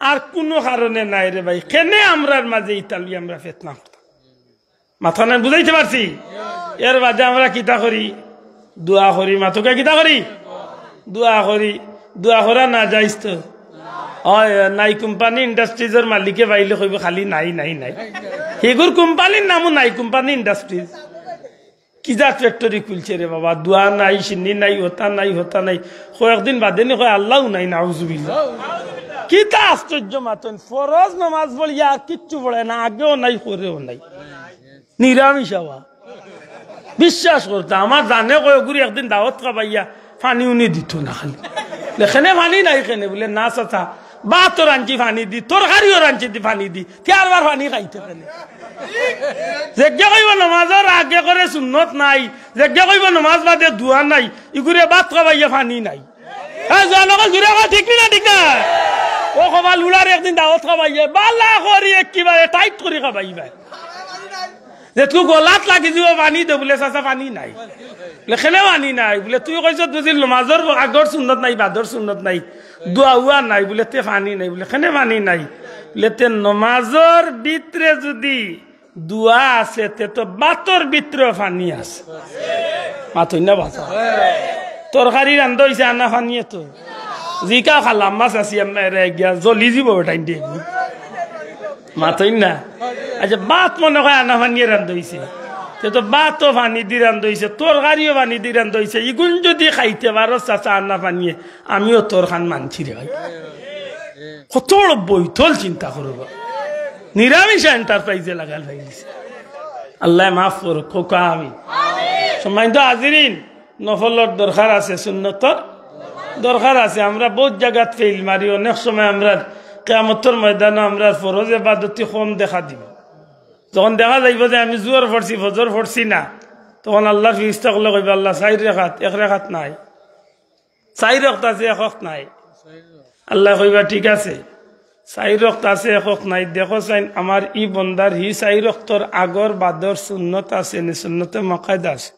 আর কুনু কারণে নায় রে ভাই। কেনে আমরার মাঝে ইতা লইয়া আমরা ফিতনা করতাম? মাতো নায়, বুঝাইতে পারছি? এর বাদে আমরা কিতা করি? দোয়া করি। মাতো কা, কিতা করি? দোয়া করি। দোয়া করা না জায়েজ তো? অয়, নাই কোম্পানি ইন্ডাস্ট্রিজর মালিকে পাইলে কইবো খালি নাই, নাই, নাই। হিগুর কোম্পানির নামও নাই কোম্পানি ইন্ডাস্ট্রিজ। কি জাত ফ্যাক্টরি খুলছে রে বাবা? দোয়া নাই, শিন্নি নাই, হতা নাই, হতা নাই। কয়েকদিন বাদে নি কয় আল্লাও নাই, নাউজুবিল্লাহ। কিতা আশ্চর্য মাতইন, ফরজ নামাজ পড়িয়া আর কিচ্ছু পড়ে না, আগেও নাই, পরেও নাই। নিরামিষ আওয়া। বিশ্বাস করতা, আমার জানে কয় অগুরে একদিন দাওয়াত খাবাইয়া পানি উনি দিত না খালি। লে কেনে পানি নাই কেনে? বুলে, "না চাচা, ভাতও রানছি পানি দি, তরকারিও রানছি দি পানি দি, তে আরবার পানি খাইতে কেনে?" যেগে কইবো নমাজর আগে করে সুন্নত নাই, যেগে কইবো নমাজ বাদে দোয়া নাই, ইগুরে ভাত খাবাইয়া পানি নাই। হ্যাঁ, জোয়ান অকল জুরে কও, ঠিক নি না, ঠিক না? অউ কপাল উড়ার একদিন দাওয়াত খাবাইয়া, বালা করি একেবারে টাইট করি খাবাইবা। যেতকু গলাত লাগি যিবো পানি দে, বুলে, "চাচা, পানি নাই।" বুলে, "কেনে পানি নাই?" বুলে, "তুই কইছত বুঝি নমাজর আগর সুন্নত নাই, বাদর সুন্নত নাই, দোয়া উয়া নাই।" বুলে, "তে পানি নাই।" বুলে, "কেনে পানি নাই?" বুলে, "তে নমাজর ভিতরে যুদি দোয়া আছে, তে তো ভাতর ভিতরে পানি আছে। মাতইন না বাছা। তরকারি রান্ধা অইছে আনা পানিয়ে তো। জিকাও খালা মাছ আছি, আম্মা এরা গিয়া জ্বলি যিবো বেটাইন দিয়ে। মাতইন না। আচ্ছা, ভাত মনে কয় আনা পানিয়ে রান্ধা অইছে। তে তো ভাতও পানি দি রান্ধা অইছে, তরকারিও পানি দি রান্ধা অইছে। ইগুন যদি খাইতে পারো চাচা আনা পানিয়ে, আমিও তোর খান মানছি রে ভাই। কত বড় বৈতল চিন্তা করো বা। নিরামিষ enterprise-এ লাগাল পাইলিছে। আল্লায় মাফ করুক, কউক্কা আমিন। সম্মানিত হাজিরিন, নফলর দরকার আছে, সুন্নতর দরকার আছে। আমরা বউত জাগাত ফেইল মারি, অনেক সময় আমরা কিয়ামতর ময়দানো আমরা ফরজ এবাদতি কম দেখা দিবো। যখন দেখা যাইবো যে আমি জুহর পড়ছি, ফজর পড়ছি না, তখন আল্লার ফিরিস্তা অকলে কইবা, "আল্লা, চাইর রেকাত, এক রেকাত নাই।" চাইর অক্ত আছে, এক অক্ত নাই। আল্লায় কইবা, "ঠিক আছে, চাইর অক্ত আছে, এক অক্ত নাই। দেখো চাইন, আমার ই বন্দার হি চাইর অক্তর আগর বাদর সুন্নত আছে নি, সুন্নতে মুআক্কাদা আছে,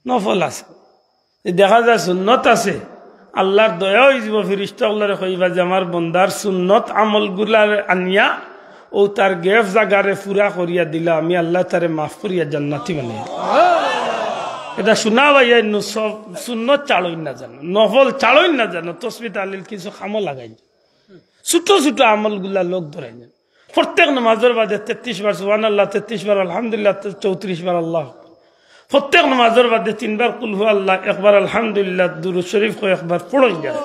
নফল আছে।" যে দেখা যায় সুন্নত আছে, আল্লার দয়া অইযিবো, ফিরিস্তা অকলরে কইবা যে, "আমার বন্দার সুন্নত আমলগুলারে আনিয়া অউ তার gap জাগারে পুরা করিয়া দিলা, আমি আল্লায় তারে মাফ করিয়া জান্নাতি বানাইয়া।" এটা শুনা ভাইয়া, নু-, সব সুন্নত ছাড়ইন না জানো, নফল ছাড়ইন না জানো, তসবি তাহলিল কিছু কামো লাগাইন, ছোট ছোট আমলগুলা লগ ধরাইন। প্রত্যেক নামাজর বাদে তেত্রিশ বার সুবহানাল্লাহ, তেত্রিশ বার আলহামদুলিল্লাহ, চৌত্রিশ বার আল্লাহু আকবার। প্রত্যেক নামাজর বাদে তিনবার কুল হু আল্লাহ, একবার আলহামদুলিল্লাহ, দুরূদ শরীফ কয়েকবার পড়ইন যান,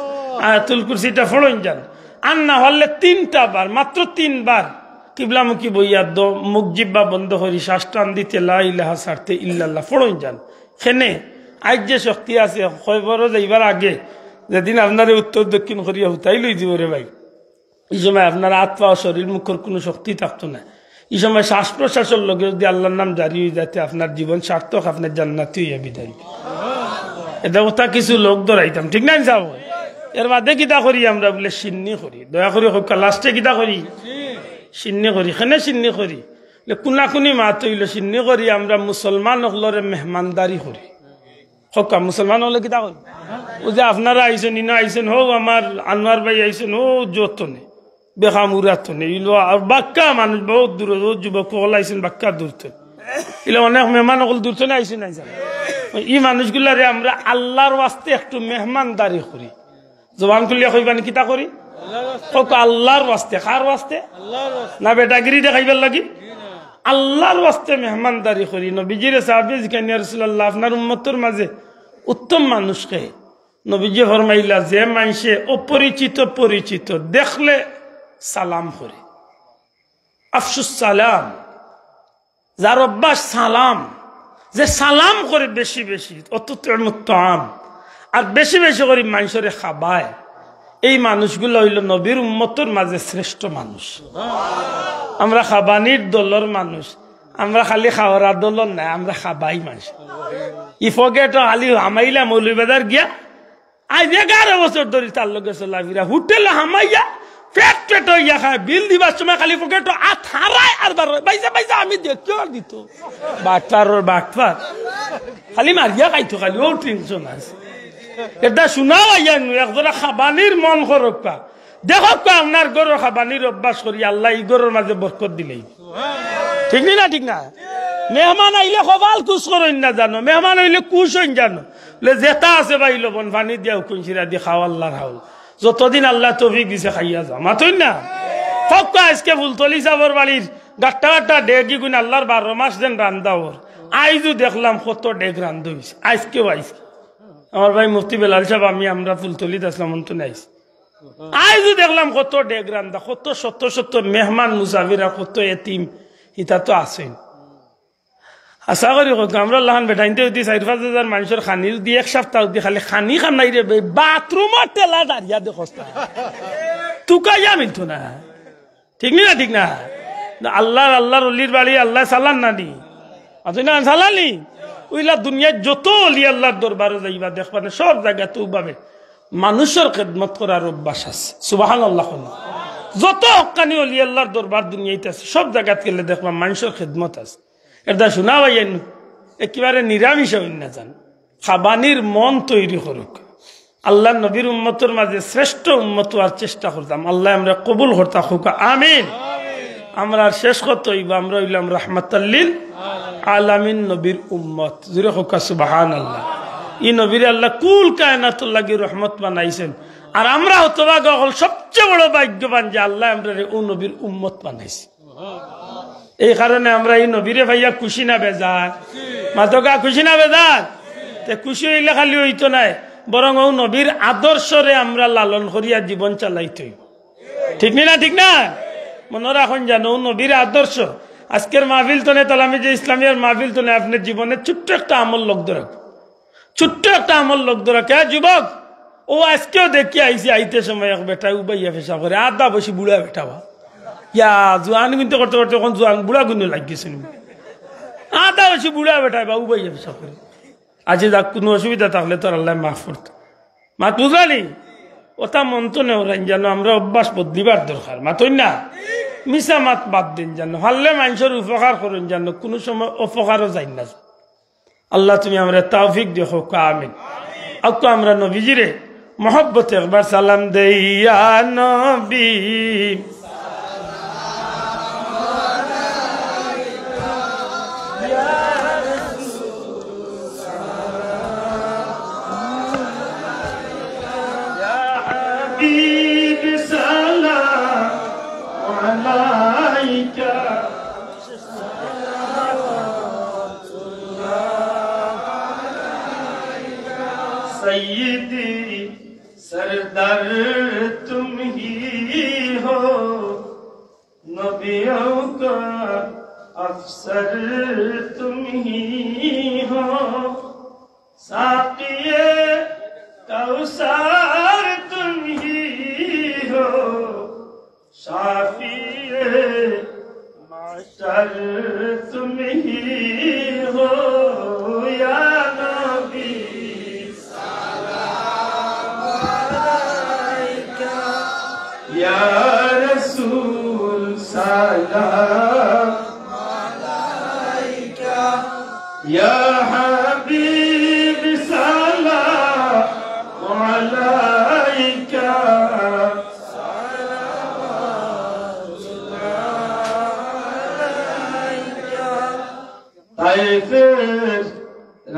আয়াতুল কুরসিটা পড়ইন যান। আর না পারলে তিনটা বার, মাত্র তিনবার কিবলামুখী বইয়া দ-, মুখ জিব্বা বন্ধ করি শ্বাস টান দিতে লা ইলাহা ছাড়তে ইল্লাল্লাহ পড়ইন যান। কেনে আইজ যে শক্তি আছে, কবরো যাইবার আগে যেদিন আপনারে উত্তর দক্ষিণ করিয়া হুতাই লই দিব রে ভাই, ই সময় আপনার আত পাও শরীর মুখর কুনু শক্তি থাকতো না। ই সময় শ্বাস প্রশ্বাসর লগে যদি আল্লার নাম জারি অই যায়, তে আপনার জীবন সার্থক, আপনে জান্নাতি অইয়া বিদায়। এটা কথা কিছু লগ ধরাইতাম, ঠিক না নি সাব? এর বাদে কিতা করি আমরা? বুলে শিন্নি করি। দয়া করি কউক্কা, last-এ কিতা করি? শিন্নি করি। কেনে শিন্নি করি? বুলে কুনাকুনি মাত অইলো, শিন্নি করি আমরা মুসলমান অকলরে মেহমানদারি করি। কউক্কা, মুসলমান অকলে কিতা করি? অউ যে আপনারা আইছইন, ইনো আইছইন, হউ আমার আনোয়ার ভাই আইছইন, অউ যতনে, বেখামুরাতনে, ইলো আর বাক্কা মানুষ বউত দূর, অউ যুবক অকল আইছইন বাক্কা দূরতনে। ইলো অনেক মেহমান অকল দূরতনে আইছইন, আইছইন। ই মানুষগুলারে আমরা আল্লার ওয়াস্তে একটু মেহমানদারি করি। জবান খুলিয়া কইবা নি, কিতা করি? কউক্কা, আল্লার ওয়াস্তে। কার ওয়াস্তে? না বেটাগিরি দেখাইবার লাগি? আল্লার ওয়াস্তে মেহমানদারি করি। নবীজিরে সাহাবীয়ে জিকাইন, "ইয়া রাসূলুল্লাহ, আপনার উম্মতর মাঝে উত্তম মানুষ কে?" নবীজিয়ে ফরমাইলা, "যে মানষে অপরিচিত পরিচিত দেখলে সালাম করে।" আফশুস সালাম। যার অভ্যাস সালাম, যে সালাম করে বেশি বেশি, অতুতইমুত তাআম, আর বেশি বেশি করি মানষরে খাবায়, এই মানুষগুলা অইলো নবীর উম্মতর মাঝে শ্রেষ্ঠ মানুষ। আমরা খাবানির দলর মানুষ, আমরা খালি খাওয়ারা দলর নায়, আমরা খাবাই মানুষ। ই পকেটো খালি হামাইলা মৌলভীবাজার গিয়া, আইজ এগারো বছর ধরি তার লগে চলাফিরা। হোটেলো হামাইয়া পেট পেট অইয়া খায়, বিল দিবার সময় খালি পকেটো আত হারায় আর বার অয়, "ভাইসাব, ভাইসাব, আমি দেখিও আর দিত।" বাটপারর বাটপার। খালি মারিয়া খাইতো খালি, অউ tension আছে। এটা শুনা ভাইয়া নু, একজরা খাবানির মন করউক্কা। দেখউক্কা আপনার ঘরর খাবানির অভ্যাস করি, আল্লায় ই ঘরর মাঝে বরকত দিলাইবা। ঠিক নি না, ঠিক না? মেহমান আইলে কপাল খুশ করইন না জানো, মেহমান আইলে খুশ অইন জানো। বুলে, "যেটা আছে ভাই, লবণ পানি দিয়া হুকুন শিরা দি খাও, আল্লার হাওলা। যতদিন আল্লায় তৌফিক দিছে, খাইয়া যাও।" মাতইন না? কউক্কা আইজকে ফুলতলি সাবর বাড়ির গাট্টা গাট্টা ডেগ ইগুন আল্লার বারো মাস যেন রান্দা অর। আইজও দেখলাম কত ডেগ রান্দা অইছে। আইজকেও আইজকে আমার ভাই মুফতি বেলাল সাব, আমি, আমরা ফুলতলিত আছলাম, অনতনে আইছি। আইজও দেখলাম কত ডেগ রান্দা, কত শত শত মেহমান মুসাফির আর কত এতিম, ইতা তো আছইন। আশা করি কউক্কা, আমরার লাখান বেটাইন্তে যদি চাইর পাঁচ হাজার মানষর খানি যদি এক সাপ্তা যদি খালি খানি খানাইরে বে, বাথরুমর ঠেলা দাঁড়িয়া দেখস্তা। তুকাইয়া মিলতো না। ঠিক নি না? ঠিক না? না, আল্লার, আল্লার অলির বাড়ি আল্লায় চালান না নি? আছে না, চালানি? অইলা দুনিয়ার যত অলি আল্লার দরবারো যাইবা দেখবা না, সব জাগাত অউ ভাবে মানষর খেদমত করার অভ্যাস আছে। সুবহানাল্লাহ কইন। যত হক্কানি অলি আল্লার দরবার দুনিয়াত আছে, সব জাগাত গেলে দেখবা মানষর খেদমত আছে। এটা শুনা ভাইয়াইন, একেবারে নিরামিষ অইন না জান, খাবানির মন তৈরি করউক। আল্লার নবীর উম্মতর মাঝে শ্রেষ্ঠ উম্মত অওয়ার চেষ্টা করতাম। আল্লায় আমরারে কবুল করতা কউক্কা, আমিন। আমরার শেষ কথা অইবো, আমরা অইলাম রাহমাতাল্লিল আলামিন নবীর উম্মত। জোরে কউক্কা সুবহানাল্লাহ। ই নবীরে আল্লায় কুল কায়নাতর লাগি রহমত বানাইছইন। আর আমরা হতভাগা অকল সবচেয়ে বড় ভাগ্যবান যে আল্লায় আমরারে অউ নবীর উম্মত বানাইছইন। এই কারণে আমরা ই নবীরে পাইয়া খুশি না বেজার? মাতউক্কা, খুশি না বেজার? তে খুশি অইলে খালি অইতো নায়, বরং অউ নবীর আদর্শরে আমরা লালন করিয়া জীবন চালাইতে অইবো। ঠিক নি না? ঠিক না? মনো রাখইন যেন অউ নবীর আদর্শ। আজকের মাহফিল তনে, তালামিজে ইসলামিয়ার মাহফিল তনে আপনে জীবনে ছোট্ট একটা আমল লগ ধরউক্কা। ছোট্ট একটা আমল লগ ধরউক্কা। কে যুবক, অউ আইজকেও দেখি আইছি, আইতে সময় এক বেটায় উবাইয়া পেশাব করে, আধা বয়সী বুড়া বেটা বা। ইয়া, জোয়ান কিন্তু করতে করতে অখন জোয়ান বুড়া গুইন লাগিগেছে নি। আধা বয়সী বুড়া বেটায় বা উবাইয়া পেশাব করে। আজি যাউক, কুনু অসুবিধা থাকলে তো আল্লায় মাফ করতা। মাত বুঝলা নি? অতা মনো তো নেওরাইন যেন, আমরা অভ্যাস বদলিবার দরকার। মাতইন না? মিছা মাত বাদ দেইন যেন, পারলে মানষর উপকার করইন যেন, কুনু সময় অপকারো যাইন না। আল্লাহ তুমি আমরারে তৌফিক দিও, কউক্কা আমিন। আউক্কা আমরা নবীজিরে মহব্বতে একবার সালাম দেই, ইয়া নবী। ইয়া হাবিব সালাম আলাইকা। সাইয়্যিদি সরদার তুম হি হো, নবিয়োঁ কা আফসর তুম হি হো, সাকিয়ে কাউসার তুম হি হো, শাফিয়ে মাহশর তুম হি হো, ইয়া নবী সালাম আলাইকা, ইয়া রাসূল সালাম আলাইকা, ইয়া হাবিব সালাম আলাইকা। তায়েফের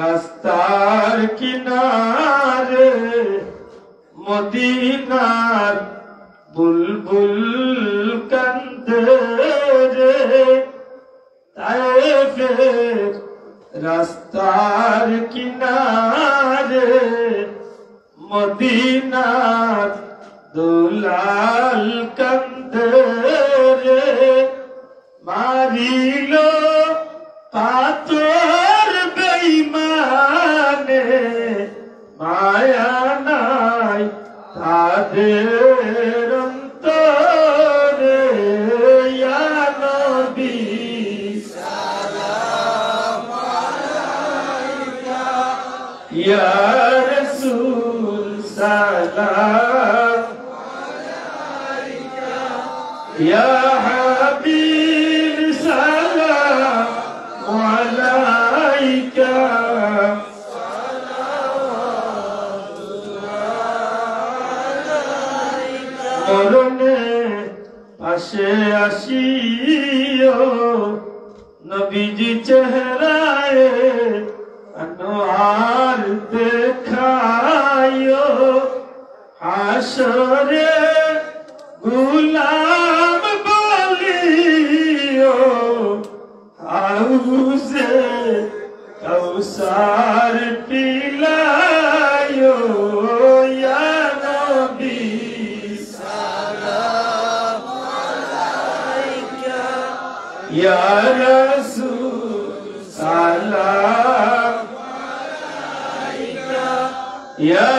রাস্তার কিনারে মদিনার বুলবুল কান্দে রে। তায়েফের রাস্তার কিনারে মদিনার দুলাল কান্দে রে। মারিল পাথর বেইমানে, মায়া নাই তাদের অন্তরে। ইয়া নবী সালাম আলাইকা, ইয়া রাসূল সালাম আলাইকা, ইয়া হাবিব সালাম আলাইকা। মরণে পাশে আসিও, নবীজি চেহারায় আনোয়ার দেখাইও। হাশরে গুলাম বলিও, হাউজে কাউসার পিলাইও। ইয়া নবী সালাম আলাইকা, ইয়া রাসূল সালাম আলাইকা, ইয়া